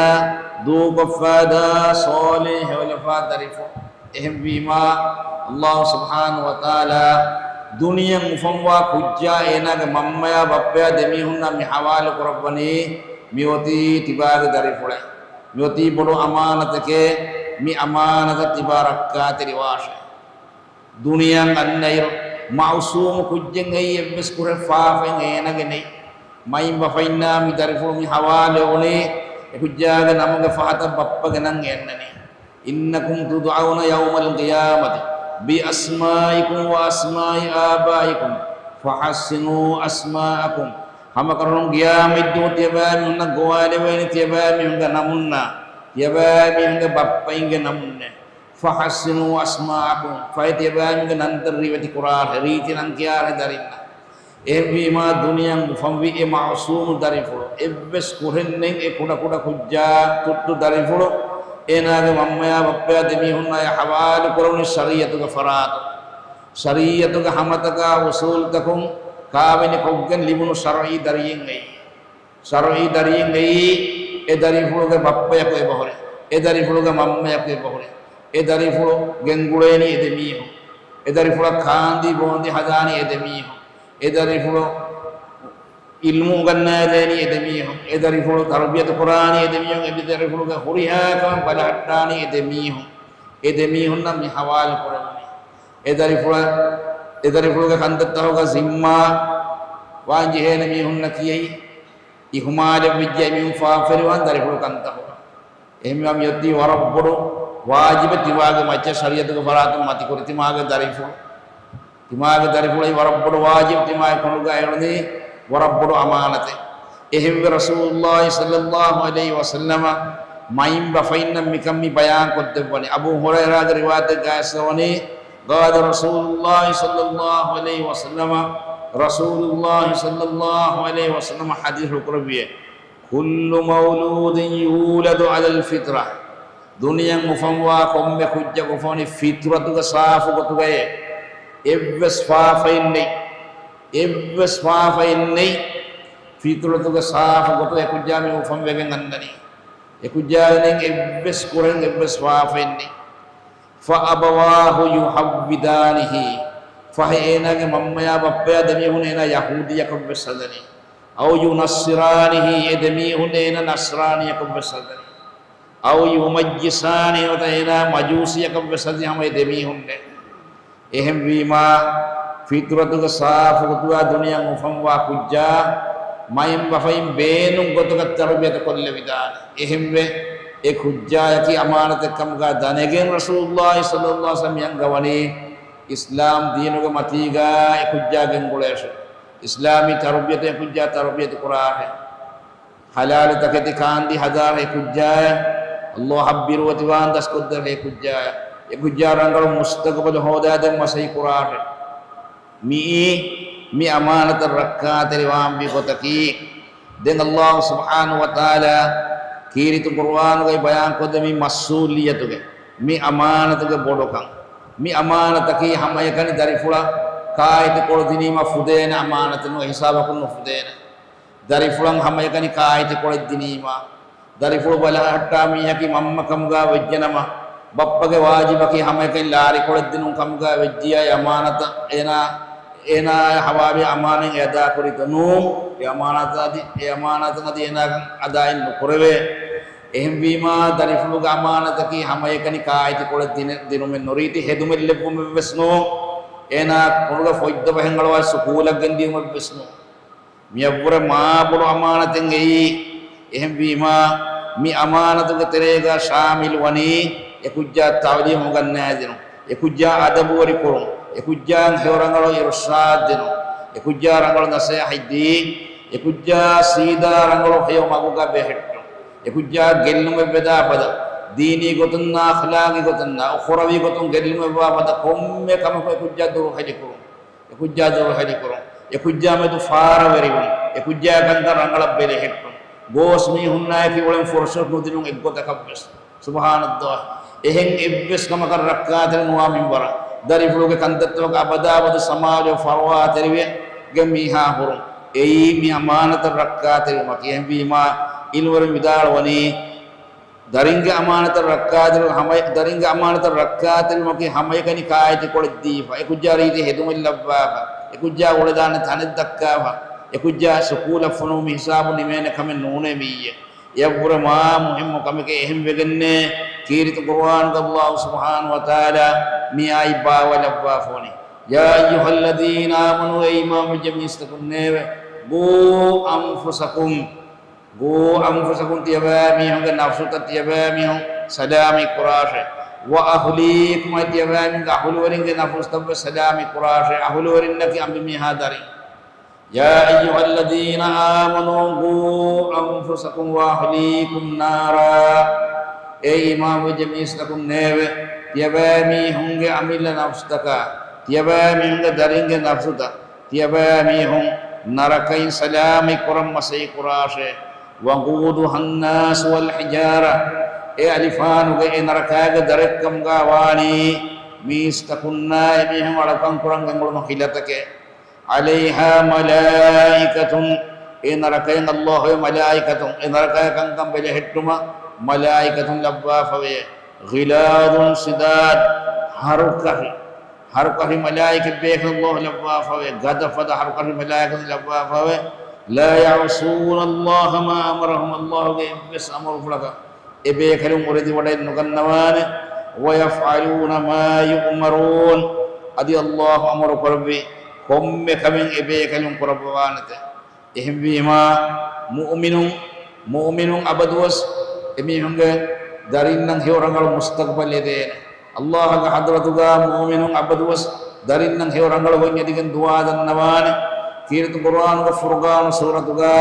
ދޫކޮށްފައިދާ ޞާލިޙު ހެޔޮލަފާ ދަރިފުޅު. އެހެންވީމާ، ﷲ ސުބްޙާނަހޫ ވަތަޢާލާ ދުނިޔެއަށް އުފަންވާ ކުއްޖާ އޭނާގެ މަންމަޔާ ބައްޕަޔާ ދެމީހުންނާ މި ޙަވާލު ކުރައްވަނީ މިއޮތީ ތިބާގެ ދަރިފުޅޭ. މިއޮތީ ބޮޑު އަމާނަތެކޭ، މި އަމާނަތަށް ތިބާ ރައްކާތެރިވާށޭ. ދުނިޔެއަށް އަންނައިރު، މަޢުޞޫމު ކުއްޖެއް އެއީ އެއްވެސް ކުރެ ފާފައެއް އޭނަގެ ނެތް. މައިންބަފައިންނާ މި ދަރިފުޅު މި ޙަވާލުވެވުނީ، އެކުއްޖާގެ ނަމުގެ ފަހަތަށް ބައްޕަގެ ނަން އެންނަނީ. إنكم تدعون يوم القيامة بأسمائكم وأسماء آبائكم فحسنوا أسماءكم. ހަމަކަށަވަރުން ޤިޔާމަތްދުވަހު ތިޔަބައިމީހުންނަށް ގޮވާލެވޭނެ ތިޔަބައިމީހުންގެ ނަމުންނާ، ތިޔަބައިމީހުންގެ ބައްޕައިންގެ ނަމުންނޭ. فحسنوا أسماءكم، ފަހެ ތިޔަބައިމީހުންގެ ނަންތައް ރިވެތި ކުރާށޭ، ރީތި ނަން ކިޔާށޭ ދަރިންނަށް. އެހެންވީމާ، ދުނިޔެއަށް އުފަންވި އެ މަޢުޞޫމު ދަރިފުޅު، އެއްވެސް ކުރެން ނެތް އެ ކުޑަކުޑަ ކުއްޖާ ތުއްތު ދަރިފުޅު، އޭނާގެ މަންމަޔާ ބައްޕަޔާ ދެމީހުންނާ އެ ޙަވާލު ކުރެވުނީ ޝަރީޢަތުގެ ފަރާތުން. ޝަރީޢަތުގެ ހަމަތަކާ އުޞޫލުތަކުން ކާވެނި ކޮށްގެން ލިބުނު ޝަރުޢީ ދަރިއެއް އެއީ. ޝަރުޢީ ދަރިއެއް އެއީ، އެ ދަރިފުޅުގެ ބައްޕަޔަކު އެބަހުރި، އެ ދަރިފުޅުގެ މަންމަޔަކު އެބަހުރި، އެ ދަރިފުޅު ގެންގުޅޭނީ އެ ދެމީހުން، އެ ދަރިފުޅަށް ކާންދީ ބޯންދީ ހަދާނީ އެ ދެމީހުން، އެ ދަރިފުޅު ޢިލްމު އުނގަންނާދޭނީ އެ ދެމީހުން، އެ ދަރިފުޅު ތަރުބިޔަތު ކުރާނީ އެ ދެމީހުން، އެ ދަރިފުޅުގެ ހުރިހާ ކަމެއް ބަލަހައްޓާނީ އެ ދެމީހުން، އެ ދެމީހުންނަށް މި ޙަވާލު ކުރެވުނީ. އެ ދަރިފުޅަށް، އެ ދަރިފުޅުގެ ކަންތައްތަކުގަ ޒިންމާ ވާން ޖެހޭނެ މީހުންނަކީ އެއީ. އިހުމާލެއްވެއްޖެ އެމީހުން ފާފަވެރިވާން ދަރިފުޅު ކަންތަކުގަ. އެހެންވީމާ މިއޮތީ ވަރަށް ބޮޑު ވާޖިބެއް ތިމާގެ މައްޗަށް ޝަރީޢަތުގެ ފަރާތުން މަތިކުރި ތިމާގެ ދަރިފުޅު. ތިމާގެ ދަރިފުޅު ވަރަށް ބޮޑު ވާޖިބެއް ތިމާގެ ކޮނޑުގަ އެޅުނީ ވަރަށް ބޮޑު އަމާނަތެއް. އެހެންވެ ރަސޫލުﷲ ޞައްލަﷲ ޢަލައިހި ވަސައްލަމަ މައިންބަފައިންނަށް މިކަން މި ބަޔާން ކޮށްދެއްވަނީ. އަބޫ ހުރައިރާގެ ރިވާޔަތެއްގައި އައިސްފަވަނީ، قال رسول الله صلى الله عليه وسلم، ރަސޫލުﷲ ޞައްލަﷲ ޢަލައިހި ވަސައްލަމަ ޙަދީޘް ކުރެއްވިއޭ، كل مولود يولد على الفطرة، ދުނިޔެއަށް އުފަންވާ ކޮންމެ ކުއްޖަކު އުފަންވަނީ ފިޠުރަތުގެ ސާފު ގޮތުގައޭ. އެއްވެސް ފާފައެއް ނެތް. އެއްވެސް ފާފައެއް ނެތް. ފިޠުރަތުގެ ސާފު ގޮތުގަ އެ ކުއްޖާ މި އުފަންވެގެން އަންނަނީ. އެ ކުއްޖާގެ ނެތް އެއްވެސް ކުރެން އެއްވެސް ފާފައެއް ނެތް. فأبواه يهودانه، ފަހެ އޭނާގެ މަންމަޔާ ބައްޕަޔާ ދެމީހުން އޭނާ ޔަހޫދީއަކަށްވެސް ހަދަނީ. أو ينصرانه، އެ ދެމީހުން އޭނާ ނަޞްރާނީއަކަށްވެސް ހަދަނީ. أو يمجسانه، ނުވަތަ އޭނާ މަޖޫސީއަކަށްވެސް ހަދަނީ ހަމަ އެ ދެމީހުންނޭ. އެހެންވީމާ، ފިޠުރަތުގެ ސާފު ގޮތުގަ ދުނިޔެއަށް އުފަންވާ ކުއްޖާ މައިންބަފައިން ބޭނުން ގޮތުގަ ތަރުބިޔަތު ކޮށްލެވިދާނެ. އެހެންވެ، އެ ކުއްޖާޔަކީ އަމާނަތެއް ކަމުގަ ދަނެގެން ރަސޫލުﷲ ޞައްލަﷲ ޢަލައިހި ވަސައްލަމަ މި އަންގަވަނީ އިސްލާމް ދީނުގެ މަތީގަ އެ ކުއްޖާ ގެންގުޅޭށޭ. އިސްލާމީ ތަރުބިޔަތު އެ ކުއްޖާ ތަރުބިޔަތު ކުރާށޭ. ޙަލާލު ތަކެތި ކާންދީ ހަދާށޭ އެ ކުއްޖާޔަށް. ﷲ އަށް ބިރުވެތިވާން ދަސްކޮށްދޭށޭ އެ ކުއްޖާޔަށް. އެ ކުއްޖާ ރަނގަޅު މުސްތަގުބަލު ހޯދާދޭން މަސައްކަތް ކުރާށޭ. މިއީ މި އަމާނަތަށް ރައްކާތެރިވާންވީ ގޮތަކީ. ދެން ﷲ ސުބްޙާނަހޫ ވަތަޢާލާ ކީރިތި ޤުރުއާނުގައި ބަޔާންކޮށްދޭ މި މަސްއޫލިއްޔަތުގެ، މި އަމާނަތުގެ ބޮޑުކަން. މި އަމާނަތަކީ ހަމައެކަނި ދަރިފުޅަށް ކާއެތިކޮޅު ދިނީމަ ފުދޭނެ އަމާނަތެއް ނޫން، ހިސާބަކުން ނުފުދޭނެ. ދަރިފުޅަށް ހަމައެކަނި ކާއެތިކޮޅެއް ދިނީމަ، ދަރިފުޅު ބަލަހައްޓާ މީހަކީ މަންމަ ކަމުގާ ވެއްޖެނަމަ، ބައްޕަގެ ވާޖިބަކީ ހަމައެކަނި ލާރިކޮޅެއް ދިނުން ކަމުގާ ވެއްޖިޔާ، އެ އަމާނަތަށް އޭނާ، އޭނާއާ ހަވާލުވި އަމާނަތް އެ އަދާކުރީތޯ؟ ނޫން. އެ އަމާނަތަށް އަދި، އެ އަމާނަތަށް އަދި އޭނާގެ އަދާއެއް ނުކުރެވޭ. އެހެންވީމާ، ދަރިފުޅުގެ އަމާނަތަކީ ހަމައެކަނި ކާއެތިކޮޅެއް ދިނެ-، ދިނުމެއް ނުރީތި ހެދުމެއް ލެއްވުމެއްވެސް ނޫން. އޭނާ ކޮނޑުގަ ފޮތްދޮވަހެއް އަޅުވާ ސުކޫލަށް ގެންދިޔުމެއްވެސް ނޫން. މިއަށްވުރެ މާ ބޮޑު އަމާނަތެއް އެއީ. އެހެންވީމާ، މި އަމާނަތުގެ ތެރޭގަ ޝާމިލު ވަނީ އެކުއްޖާ ތަޢުލީމު ގަންނައިދިނުން، އެކުއްޖާ އަދަބުވެރިކުރުން، އެކުއްޖާ ހެޔޮރަނގަޅު އިރުޝާދު ދިނުން، އެކުއްޖާ ރަނގަޅު ނަސޭހަތް ދީ، އެކުއްޖާ ސީދާ ރަނގަޅު ހެޔޮ މަގުގަ ބެހެއްޓުން، އެކުއްޖާ ގެއްލުމެއް ވެދާ ފަދަ، ދީނީ ގޮތުންނާ، އަޚްލާގީ ގޮތުންނާ، އުޚުރަވީ ގޮތުން ގެއްލުމެއްވާ ފަދަ ކޮންމެ ކަމަކު އެކުއްޖާ ދުރުހެލިކުރުން. އެކުއްޖާ ދުރުހެލިކުރުން، އެކުއްޖާ މެދު ފާރަވެރިވުން، އެކުއްޖާ ކަންކަން ރަނގަޅަށް ބެލެހެއްޓުން، ގޯސް މީހުންނާއެކީ އުޅެން ފުރުޞަތު ނުދިނުން އެއްގޮތަކަށްވެސް. ސުބްޙާނައްލާހް. އެހެން އެއްވެސް ކަމަކަށް ރައްކާތެރި ނުވާ މިންވަރަށް، ދަރިފުޅުގެ ކަންތައްތަކަށް އަބަދާބަދު ސަމާލުވެ ފަރުވާތެރިވެގެން މީހާ ހުރުން. އެއީ މި އަމާނަތަށް ރައްކާތެރިވުމަކީ. އެހެންވީމާ، އިލްމުވެރިން ވިދާޅުވަނީ، ދަރިންގެ އަމާނަތަށް ރައްކާތެރި ހަމަ-، ދަރިންގެ އަމާނަތަށް ރައްކާތެރިވުމަކީ ހަމައެކަނި ކާއެތިކޮޅެއް ދީފަ، އެކުއްޖާ ރީތި ހެދުމެއް ލައްވާފަ، އެކުއްޖާ އުޅެދާނެ ތަނެއް ދައްކާފަ، އެކުއްޖާ ސުކޫލަށް ފޮނުވުމުގެ ހިސާބު ނިމޭނެ ކަމެއް ނޫނޭ މިއީ. އެއަށްވުރެ މާ މުހިއްމު ކަމެކޭ. އެހެންވެގެންނޭ ކީރިތި ޤުރުއާނުގަ ﷲ ސުބްޙާނަހޫ ވަތަޢާލާ މި އާޔަތް ބާވައިލައްވާފަ ވަނީ. يا أيها الذين آمنوا، އޭ އީމާން ވެއްޖެ މީސްތަކުންނޭވެ، قوا أنفسكم، قوا أنفسكم، ތިޔަބައިމީހުންގެ ނަފްސުތައް ތިޔަބައިމީހުން ސަލާމަތް ކުރާށޭ. وأهليكم، އަދި ތިޔަބައިމީހުންގެ އަހުލުވެރިންގެ ނަފްސުތައްވެސް ސަލާމަތް ކުރާށޭ. އަހުލުވެރިންނަކީ އަނބިމީހާ ދަރިން. يا أيها الذين آمنوا قوا أنفسكم وأهليكم نارا، އޭ އީމާންވެއްޖެ މީސްތަކުންނޭވެ، ތިޔަބައިމީހުންގެ އަމިއްލަ ނަފްސުތަކާ، ތިޔަބައިމީހުންގެ ދަރިންގެ ނަފްސުތައް، ތިޔަބައިމީހުން ނަރަކައިން ސަލާމަތް ކުރަން މަސައްކަތް ކުރާށޭ. وقودها الناس والحجارة، އެ އަލިފާނުގެ އެ ނަރަކާގެ ދަރެއްކަމުގަ ވާނީ މީސްތަކުންނާ އެމީހުން އަޅުކަން ކުރަން ގެންގުޅުނު ހިލަތަކެއް. عليها ملائكة، އެ ނަރަކައިން ﷲ ގެ މަލާއިކަތުން، އެ ނަރަކައިގެ ކަންކަން ބެލެހެއްޓުމަށް މަލާއިކަތުން ލައްވާފަވޭ. غلاظ شداد، ހަރުކަށި، ހަރުކަށި މަލާއިކަތް ބޭކަލުން ﷲ ލައްވާފަވޭ. ގަދަފަދަ ހަރުކަށި މަލާއިކަތުން ލައްވާފަވޭ. لا يعصون الله ما أمرهم، ﷲ ގެ އެއްވެސް އަމުރުފުޅަކަށް އެބޭކަލުން އުރެދިވަޑައެއް ނުގަންނަވާނެ. ويفعلون ما يؤمرون، އަދި ﷲ އަމުރު ކުރެއްވި ކޮންމެ ކަމެއް އެބޭކަލުން ކުރައްވަވާނެތެ. އެހެންވީމާ، މުއުމިނުން، މުއުމިނުން އަބަދުވެސް އެމީހުންގެ ދަރިންނަށް ހެޔޮ ރަނގަޅު މުސްތަޤްބަލް އެދޭނެ. ﷲ ގެ ޙަޟްރަތުގަ މުއުމިނުން އަބަދުވެސް ދަރިންނަށް ހެޔޮ ރަނގަޅު ގޮތް އެދިގެން ދުޢާ ދަންނަވާނެ. ކީރިތި ޤުރުއާނުގެ ފުރުޤާނު ސޫރަތުގަ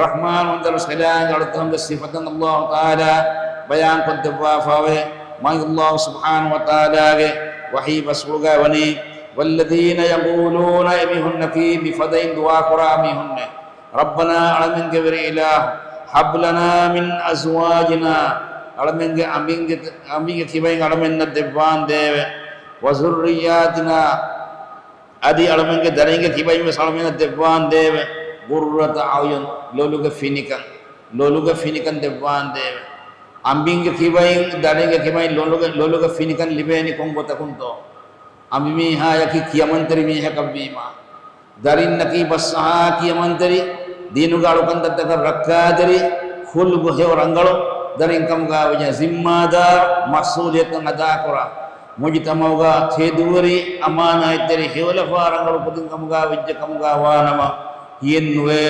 ރަޙްމާނު ވަންދަރު ސަލާން އަޅުތަކުންގެ ސިފަތައް ﷲ ތަޢާލާ ބަޔާން ކޮށްދެއްވާފަވޭ. މާތް ﷲ ސުބްޙާނަހޫ ވަތަޢާލާގެ ވަޙީ ބަސްފުޅުގަ ވަނީ، والذين يقولون، އެމީހުންނަކީ މިފަދައިން ދުޢާ ކުރާ މީހުންނޭ، ربنا، އަޅަމެންގެ ވެރި އިލާހު، هب لنا من أزواجنا، އަޅަމެންގެ އަނބިންގެ، އަނބިންގެ ކިބައިން އަޅަމެންނަށް ދެއްވާން ދޭވެ، وذرياتنا، އަދި އަޅަމެންގެ ދަރިންގެ ކިބައިން ވެސް އަޅަމެންނަށް ދެއްވާން ދޭވެ، قرة أعين، ލޮލުގެ ފިނިކަން، ލޮލުގެ ފިނިކަން ދެއްވާން ދޭވެ. އަނބިންގެ ކިބައިން، ދަރިންގެ ކިބައިން ލޮލުގެ، ލޮލުގެ ފިނިކަން ލިބޭނީ ކޮން ގޮތަކުންތޯ؟ އަނބިމީހާޔަކީ ކިޔަމަންތެރި މީހަކަށްވީމާ، ދަރިންނަކީ ބަސްއަހާ ކިޔަމަންތެރި، ދީނުގެ އަޅުކަންތައްތަކަށް ރައްކާތެރި، ޚުލްޤު ހެޔޮ ރަނގަޅު ދަރިން ކަމުގަ ވެއްޖެ، ޒިންމާދާރު މަސްއޫލިއްޔަތުތައް އަދާކުރާ، މުޖުތަމަޢުގަ ތެދުވެރި އަމާނާތްތެރި ހެޔޮލަފާ ރަނގަޅު ކުދިން ކަމުގަ ވެއްޖެ ކަމުގަ ވާނަމަ، ހިޔެއްނުވޭ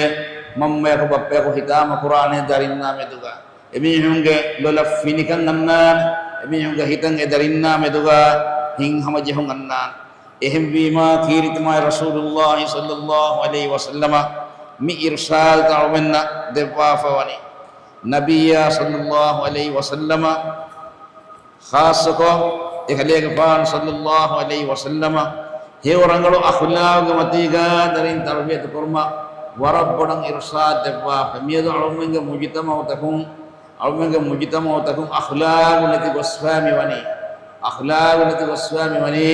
މަންމަޔަކު ބައްޕަޔަކު ހިތާމަ ކުރާނެ ދަރިންނާ މެދުގަ. އެމީހުންގެ ލޮލަށް ފިނިކަން އަންނާނެ، އެމީހުންގެ ހިތަށް އެ ދަރިންނާ މެދުގަ ހިތްހަމަޖެހުން އަންނާނެ. އެހެންވީމާ، ކީރިތި މާތް ރަސޫލުﷲ ޞައްލަﷲ ޢަލައިހި ވަސައްލަމަ މި އިރުޝާދުތައް އަޅުމެންނަށް ދެއްވާފަ ވަނީ. ނަބިއްޔާ ޞައްލަﷲ ޢަލައިހި ވަސައްލަމަ ޚާއްޞަކޮށް، އެކަލޭގެފާނު ޞައްލަﷲ ޢަލައިހި ވަސައްލަމަ ހެޔޮ ރަނގަޅު އަޚްލާގުގެ މަތީގަ ދަރިން ތަރުބިޔަތު ކުރުމަށް ވަރަށް ބޮޑަށް އިރުޝާދު ދެއްވާފަ. މިއަދު އަޅުމެންގެ މުޖުތަމަޢުތަކުން، އަޅުމެންގެ މުޖުތަމަޢުތަކުން އަޚްލާގު ނެތި ގޮސްފައި މިވަނީ. އަޚްލާގު ނެތި ގޮސްފައި މިވަނީ.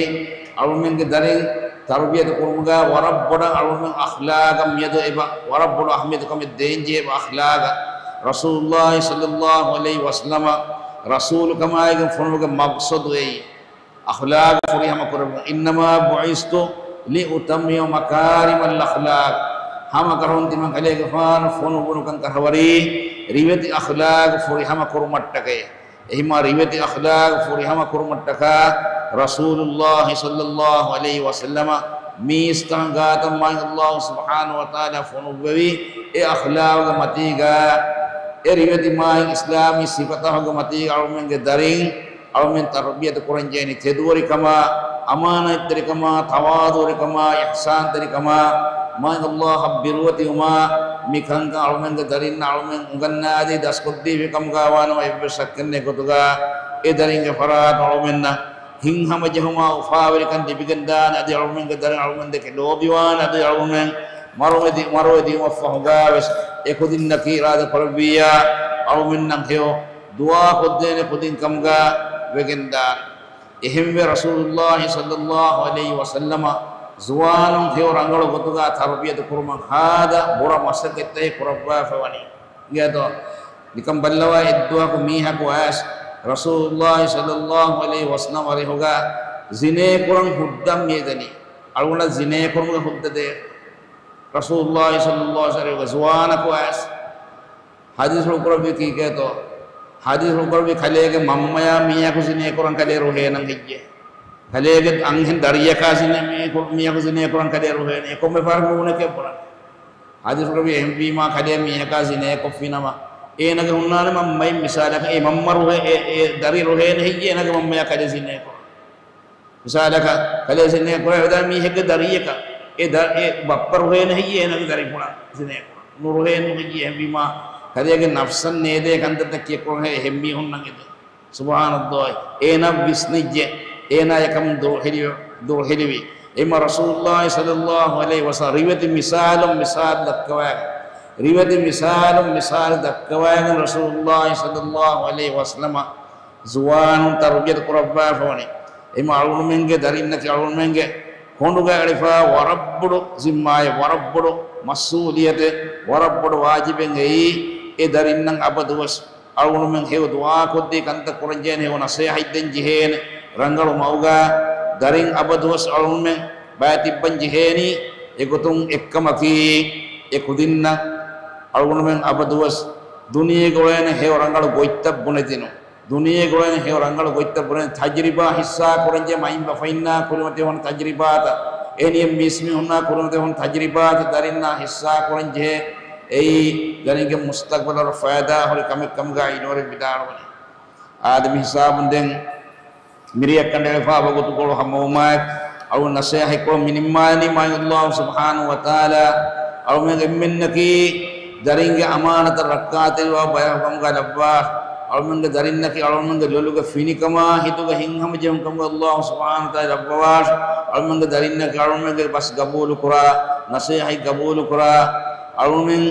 އަޅުމެންގެ ދަރިން ތަރުބިޔަތު ކުރުމުގަ ވަރަށް ބޮޑަށް އަޅުމެން އަޚްލާގަށް މިއަދު އެބަ ވަރަށް ބޮޑު އަހައްމިޔަތުކަމެއް ދޭންޖެހޭ އެބަ އަޚްލާގަށް. ރަސޫލުﷲ ޞައްލަﷲ ޢަލައިހި ވަސައްލަމަ ރަސޫލުކަމާއިގެން ފޮނުވުމުގެ މަޤްޞަދު އެއީ، އަޚްލާޤު ފުރިހަމަ ކުރުމަށް. إنما بعثت لأتمم مكارم الأخلاق. ހަމަ ކަށަވަރުން ތިމަން ކަލޭގެފާނު ފޮނުވުނުކަން ކަށަވަރީ ރިވެތި އަޚްލާޤު ފުރިހަމަ ކުރުމަށްޓަކައި. އެހެންވީމާ ރިވެތި އަޚްލާޤު ފުރިހަމަ ކުރުމަށްޓަކާ ރަސޫލުﷲ ޞައްލަﷲ ޢަލައިހި ވަސައްލަމަ މީސްތަކުން ގާތަށް މާތް ﷲ ސުބްޙާނަހޫ ވަތަޢާލާ ފޮނުއްވެވި އެ އަޚްލާޤުގެ މަތީގަ، އެ ރިވެތި މާތް އިސްލާމީ ސިފަތަކުގެ މަތީގަ އަޅުމެންގެ ދަރިން އަޅުމެން ތަރުބިޔަތު ކުރަންޖެހެނީ ތެދުވެރިކަމާ، އަމާނާތްތެރިކަމާ، ތަވާޟުޢުވެރިކަމާ، އިޙްސާންތެރިކަމާ، މާތް ﷲ އަށް ބިރުވެތިވުމާ. މި ކަންކަން އަޅުމެންގެ ދަރިންނަށް އަޅުމެން އުނގަންނާދީ ދަސްކޮށްދީފި ކަމުގަ ވާނަމަ، އެއްވެސް ޝައްކެއް ނެތް ގޮތުގަ އެ ދަރިންގެ ފަރާތުން އަޅުމެންނަށް ހިތްހަމަޖެހުމާ އުފާވެރިކަން ލިބިގެންދާނެ. އަދި އަޅުމެންގެ ދަރިން އަޅުމެން ދެކެ ލޯބިވާނެ. އަދި އަޅުމެން މަރުވެދި، މަރުވެދިޔުމަށްފަހުގަވެސް އެކުދިންނަކީ އިރާދަ ކުރެއްވިއްޔާ، އަޅުމެންނަށް ހެޔޮ ދުޢާ ކޮށްދޭނެ ކުދިން ކަމުގަ ވެގެންދާނެ. އެހެންވެ، ރަސޫލުﷲ ޞައްލަﷲ ޢަލައިހި ވަސައްލަމަ ޒުވާނުން ހެޔޮ ރަނގަޅު ގޮތުގަ ތަރުބިޔަތު ކުރުމަށް ހާދަ ބުރަ މަސައްކަތްތައް ކުރައްވާފަ ވަނީ. އިނގޭތޯ؟ ނިކަން ބައްލަވާ، އެއްދުވަހަކު މީހަކު އައިސް ރަސޫލުﷲ ޞައްލަﷲ ޢަލައިހި ވަސައްލަމަ އަރިހުގަ ޒިނޭ ކުރަން ހުއްދަ މިއަދަނީ. އަޅުގަނޑަށް ޒިނޭ ކުރުމުގެ ހުއްދަ ދޭ. ރަސޫލުﷲ ޞައްލަﷲ ޢަލައިހި ވަސައްލަމަ ޒުވާނަކު އައިސް ޙަދީޘްފުޅު ކުރެއްވީ ކީކޭތޯ؟ ޙަދީޘްފުޅު ކުރެއްވީ ކަލޭގެ މަންމަޔާ މީހަކު ޒިނޭ ކުރަން ކަލޭ ރުހޭނަން ހެއްޔޭ؟ ކަލޭގެ އަންހެން ދަރިޔަކާ ޒިނޭ މީހަކު، މީހަކު ޒިނޭ ކުރަން ކަލޭ ރުހޭނެ؟ ކޮންމެ ފަހަރަކު ނޫނެކޭ ބުނަން. ޙަދީޘްފުޅު ކުރެއްވީ އެހެންވީމާ ކަލޭ މީހަކާ ޒިނޭ ކޮށްފިނަމަ، އޭނަގެ ހުންނާނެ މަންމައިން މިސާލަކަށް، އެ މަންމަ ރުހޭ، އެ، އެ ދަރި ރުހޭނެ ހެއްޔޭ އޭނަގެ މަންމަޔާ ކަލޭ ޒިނޭ ކުރަން؟ މިސާލަކަށް، ކަލޭ ޒިނޭ ކުރާ ވެދާ މީހެއްގެ ދަރިއަކަށް، އެ ދަ-، އެ ބައްޕަ ރުހޭނެ ހެއްޔޭ އޭނަގެ ދަރިފުޅާ ޒިނޭ ކުރާ؟ ނުރުހޭނެ ހެއްޔޭ؟ އެހެންވީމާ، ކަލޭގެ ނަފްސަށް ނޭދޭ ކަންތައްތައް ކިޔަކުރަން ހެއްޔޭ އެހެން މީހުންނަށް އެދޭ؟ ސުބްޙާނަﷲ. އޭނަ ވިސްނިއްޖެ، އޭނާ އެކަމުން ދުރުހެލި-، ދުރުހެލިވި. އެހެންވީމާ ރަސޫލުﷲ ޞައްލަﷲ ޢަލައިހި ވަސައްލަމަ ރިވެތި މިސާލުން މިސާލު ދައްކަވައިގެން، ރިވެތި މިސާލުން މިސާލު ދައްކަވައިގެން ރަސޫލުﷲ ޞައްލަﷲ ޢަލައިހި ވަސައްލަމަ ޒުވާނުން ތަރުބިޔަތު ކުރައްވާފަވަނީ. އެހެންވީމާ އަޅުގަނޑުމެންގެ ދަރިންނަކީ އަޅުގަނޑުމެންގެ ކޮނޑުގަ އެޅިފާ ވަރަށް ބޮޑު ޒިންމާއެއް، ވަރަށް ބޮޑު މަސްއޫލިއްޔަތެއް، ވަރަށް ބޮޑު ވާޖިބެއް އެއީ. އެ ދަރިންނަށް އަބަދުވެސް އަޅުގަނޑުމެން ހެޔޮ ދުޢާ ކޮށްދީ ކަންތައް ކުރަންޖެހޭނެ، ހެޔޮ ނަޞޭޙަތް ދޭން ޖެހޭނެ. ރަނގަޅު މަގުގަ ދަރިން އަބަދުވެސް އަޅުގަނޑުމެން ބައިތިއްބަން ޖެހޭނީ. އެގޮތުން އެއްކަމަކީ، އެ ކުދިންނަށް އަޅުގަނޑުމެން އަބަދުވެސް ދުނިޔޭގަ އުޅޭނެ ހެޔޮ ރަނގަޅު ގޮތްތައް ބުނެދިނުން. ދުނިޔޭގަ އުޅޭނެ ހެޔޮ ރަނގަޅު ގޮތްތައް ބުނެ، ތަޖްރިބާ ހިއްސާ ކުރަންޖެހޭ، މައިންބަފައިންނާ ކުރިމަތިވެފަ ހުންނަ ތަޖްރިބާތައް، އެހެނިހެން މީސްމީހުންނާ ކުރިމަތިވެފަ ހުންނަ ތަޖްރިބާތައް ދަރިންނާ ހިއްސާ ކުރަންޖެހޭ. އެއީ ދަރިންގެ މުސްތަޤްބަލަށް ފައިދާ ހުރި ކަމެއް ކަމުގައި ނުވަރެއް ވިދާޅުވަނީ. އާދެ، މި ހިސާބުން ދެން މިރެއަށް ކަނޑައެޅިފާ ވަގުތުކޮޅު ހަމަވުމާއެކު، އަޅު ނަސޭހަތްކޮޅު މި ނިންމާލަނީ. މާތް ﷲ ސުބްޙާނަހޫ ވަތަޢާލާ އަޅުމެން އެންމެންނަކީ ދަރިންގެ އަމާނަތަށް ރައްކާތެރިވާ ބަޔަކު ކަމުގަ ލައްވާ. އަޅުމެންގެ ދަރިންނަކީ އަޅުމެންގެ ލޮލުގެ ފިނިކަމާ، ހިތުގެ ހިތްހަމަޖެހުން ކަމުގަ ﷲ ސުބްޙާނަހޫ ވަތަޢާލާ ލައްވަވާށި. އަޅުމެންގެ ދަރިންނަކީ އަޅުމެންގެ ބަސް ގަބޫލުކުރާ، ނަސޭހަތް ގަބޫލުކުރާ، އަޅުމެން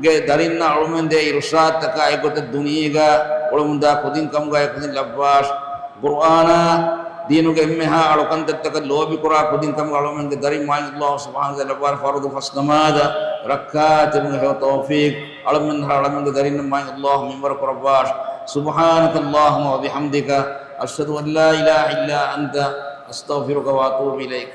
ގެ ދަރިންނަށް އަޅުމެން ދޭ އިރުޝާދުތަކާ އެއްގޮތަށް ދުނިޔޭގަ އުޅެމުންދާ ކުދިން ކަމުގައި ކުދިން ލައްވާށި. ޤުރްއާނާ ދީނުގެ އެންމެހާ އަޅުކަންތައްތަކަށް ލޯބިކުރާ ކުދިން ކަމުގަ އަޅުމެންގެ ދަރިން މާތް ﷲ ސުބްޙާނަހޫ ވަތަޢާލާ ފަރުޟު ފަސް ނަމާދަށް ރައްކާތެރިވުމުގެ ހެޔޮ ތައުފީޤު އަޅުމެން އަޅުމެންގެ ދަރިންނަށް މާތް ﷲ މިންވަރު ކުރައްވާށި. سبحانك اللهم وبحمدك، أشهد أن لا إله إلا أنت، أستغفرك وأتوب إليك.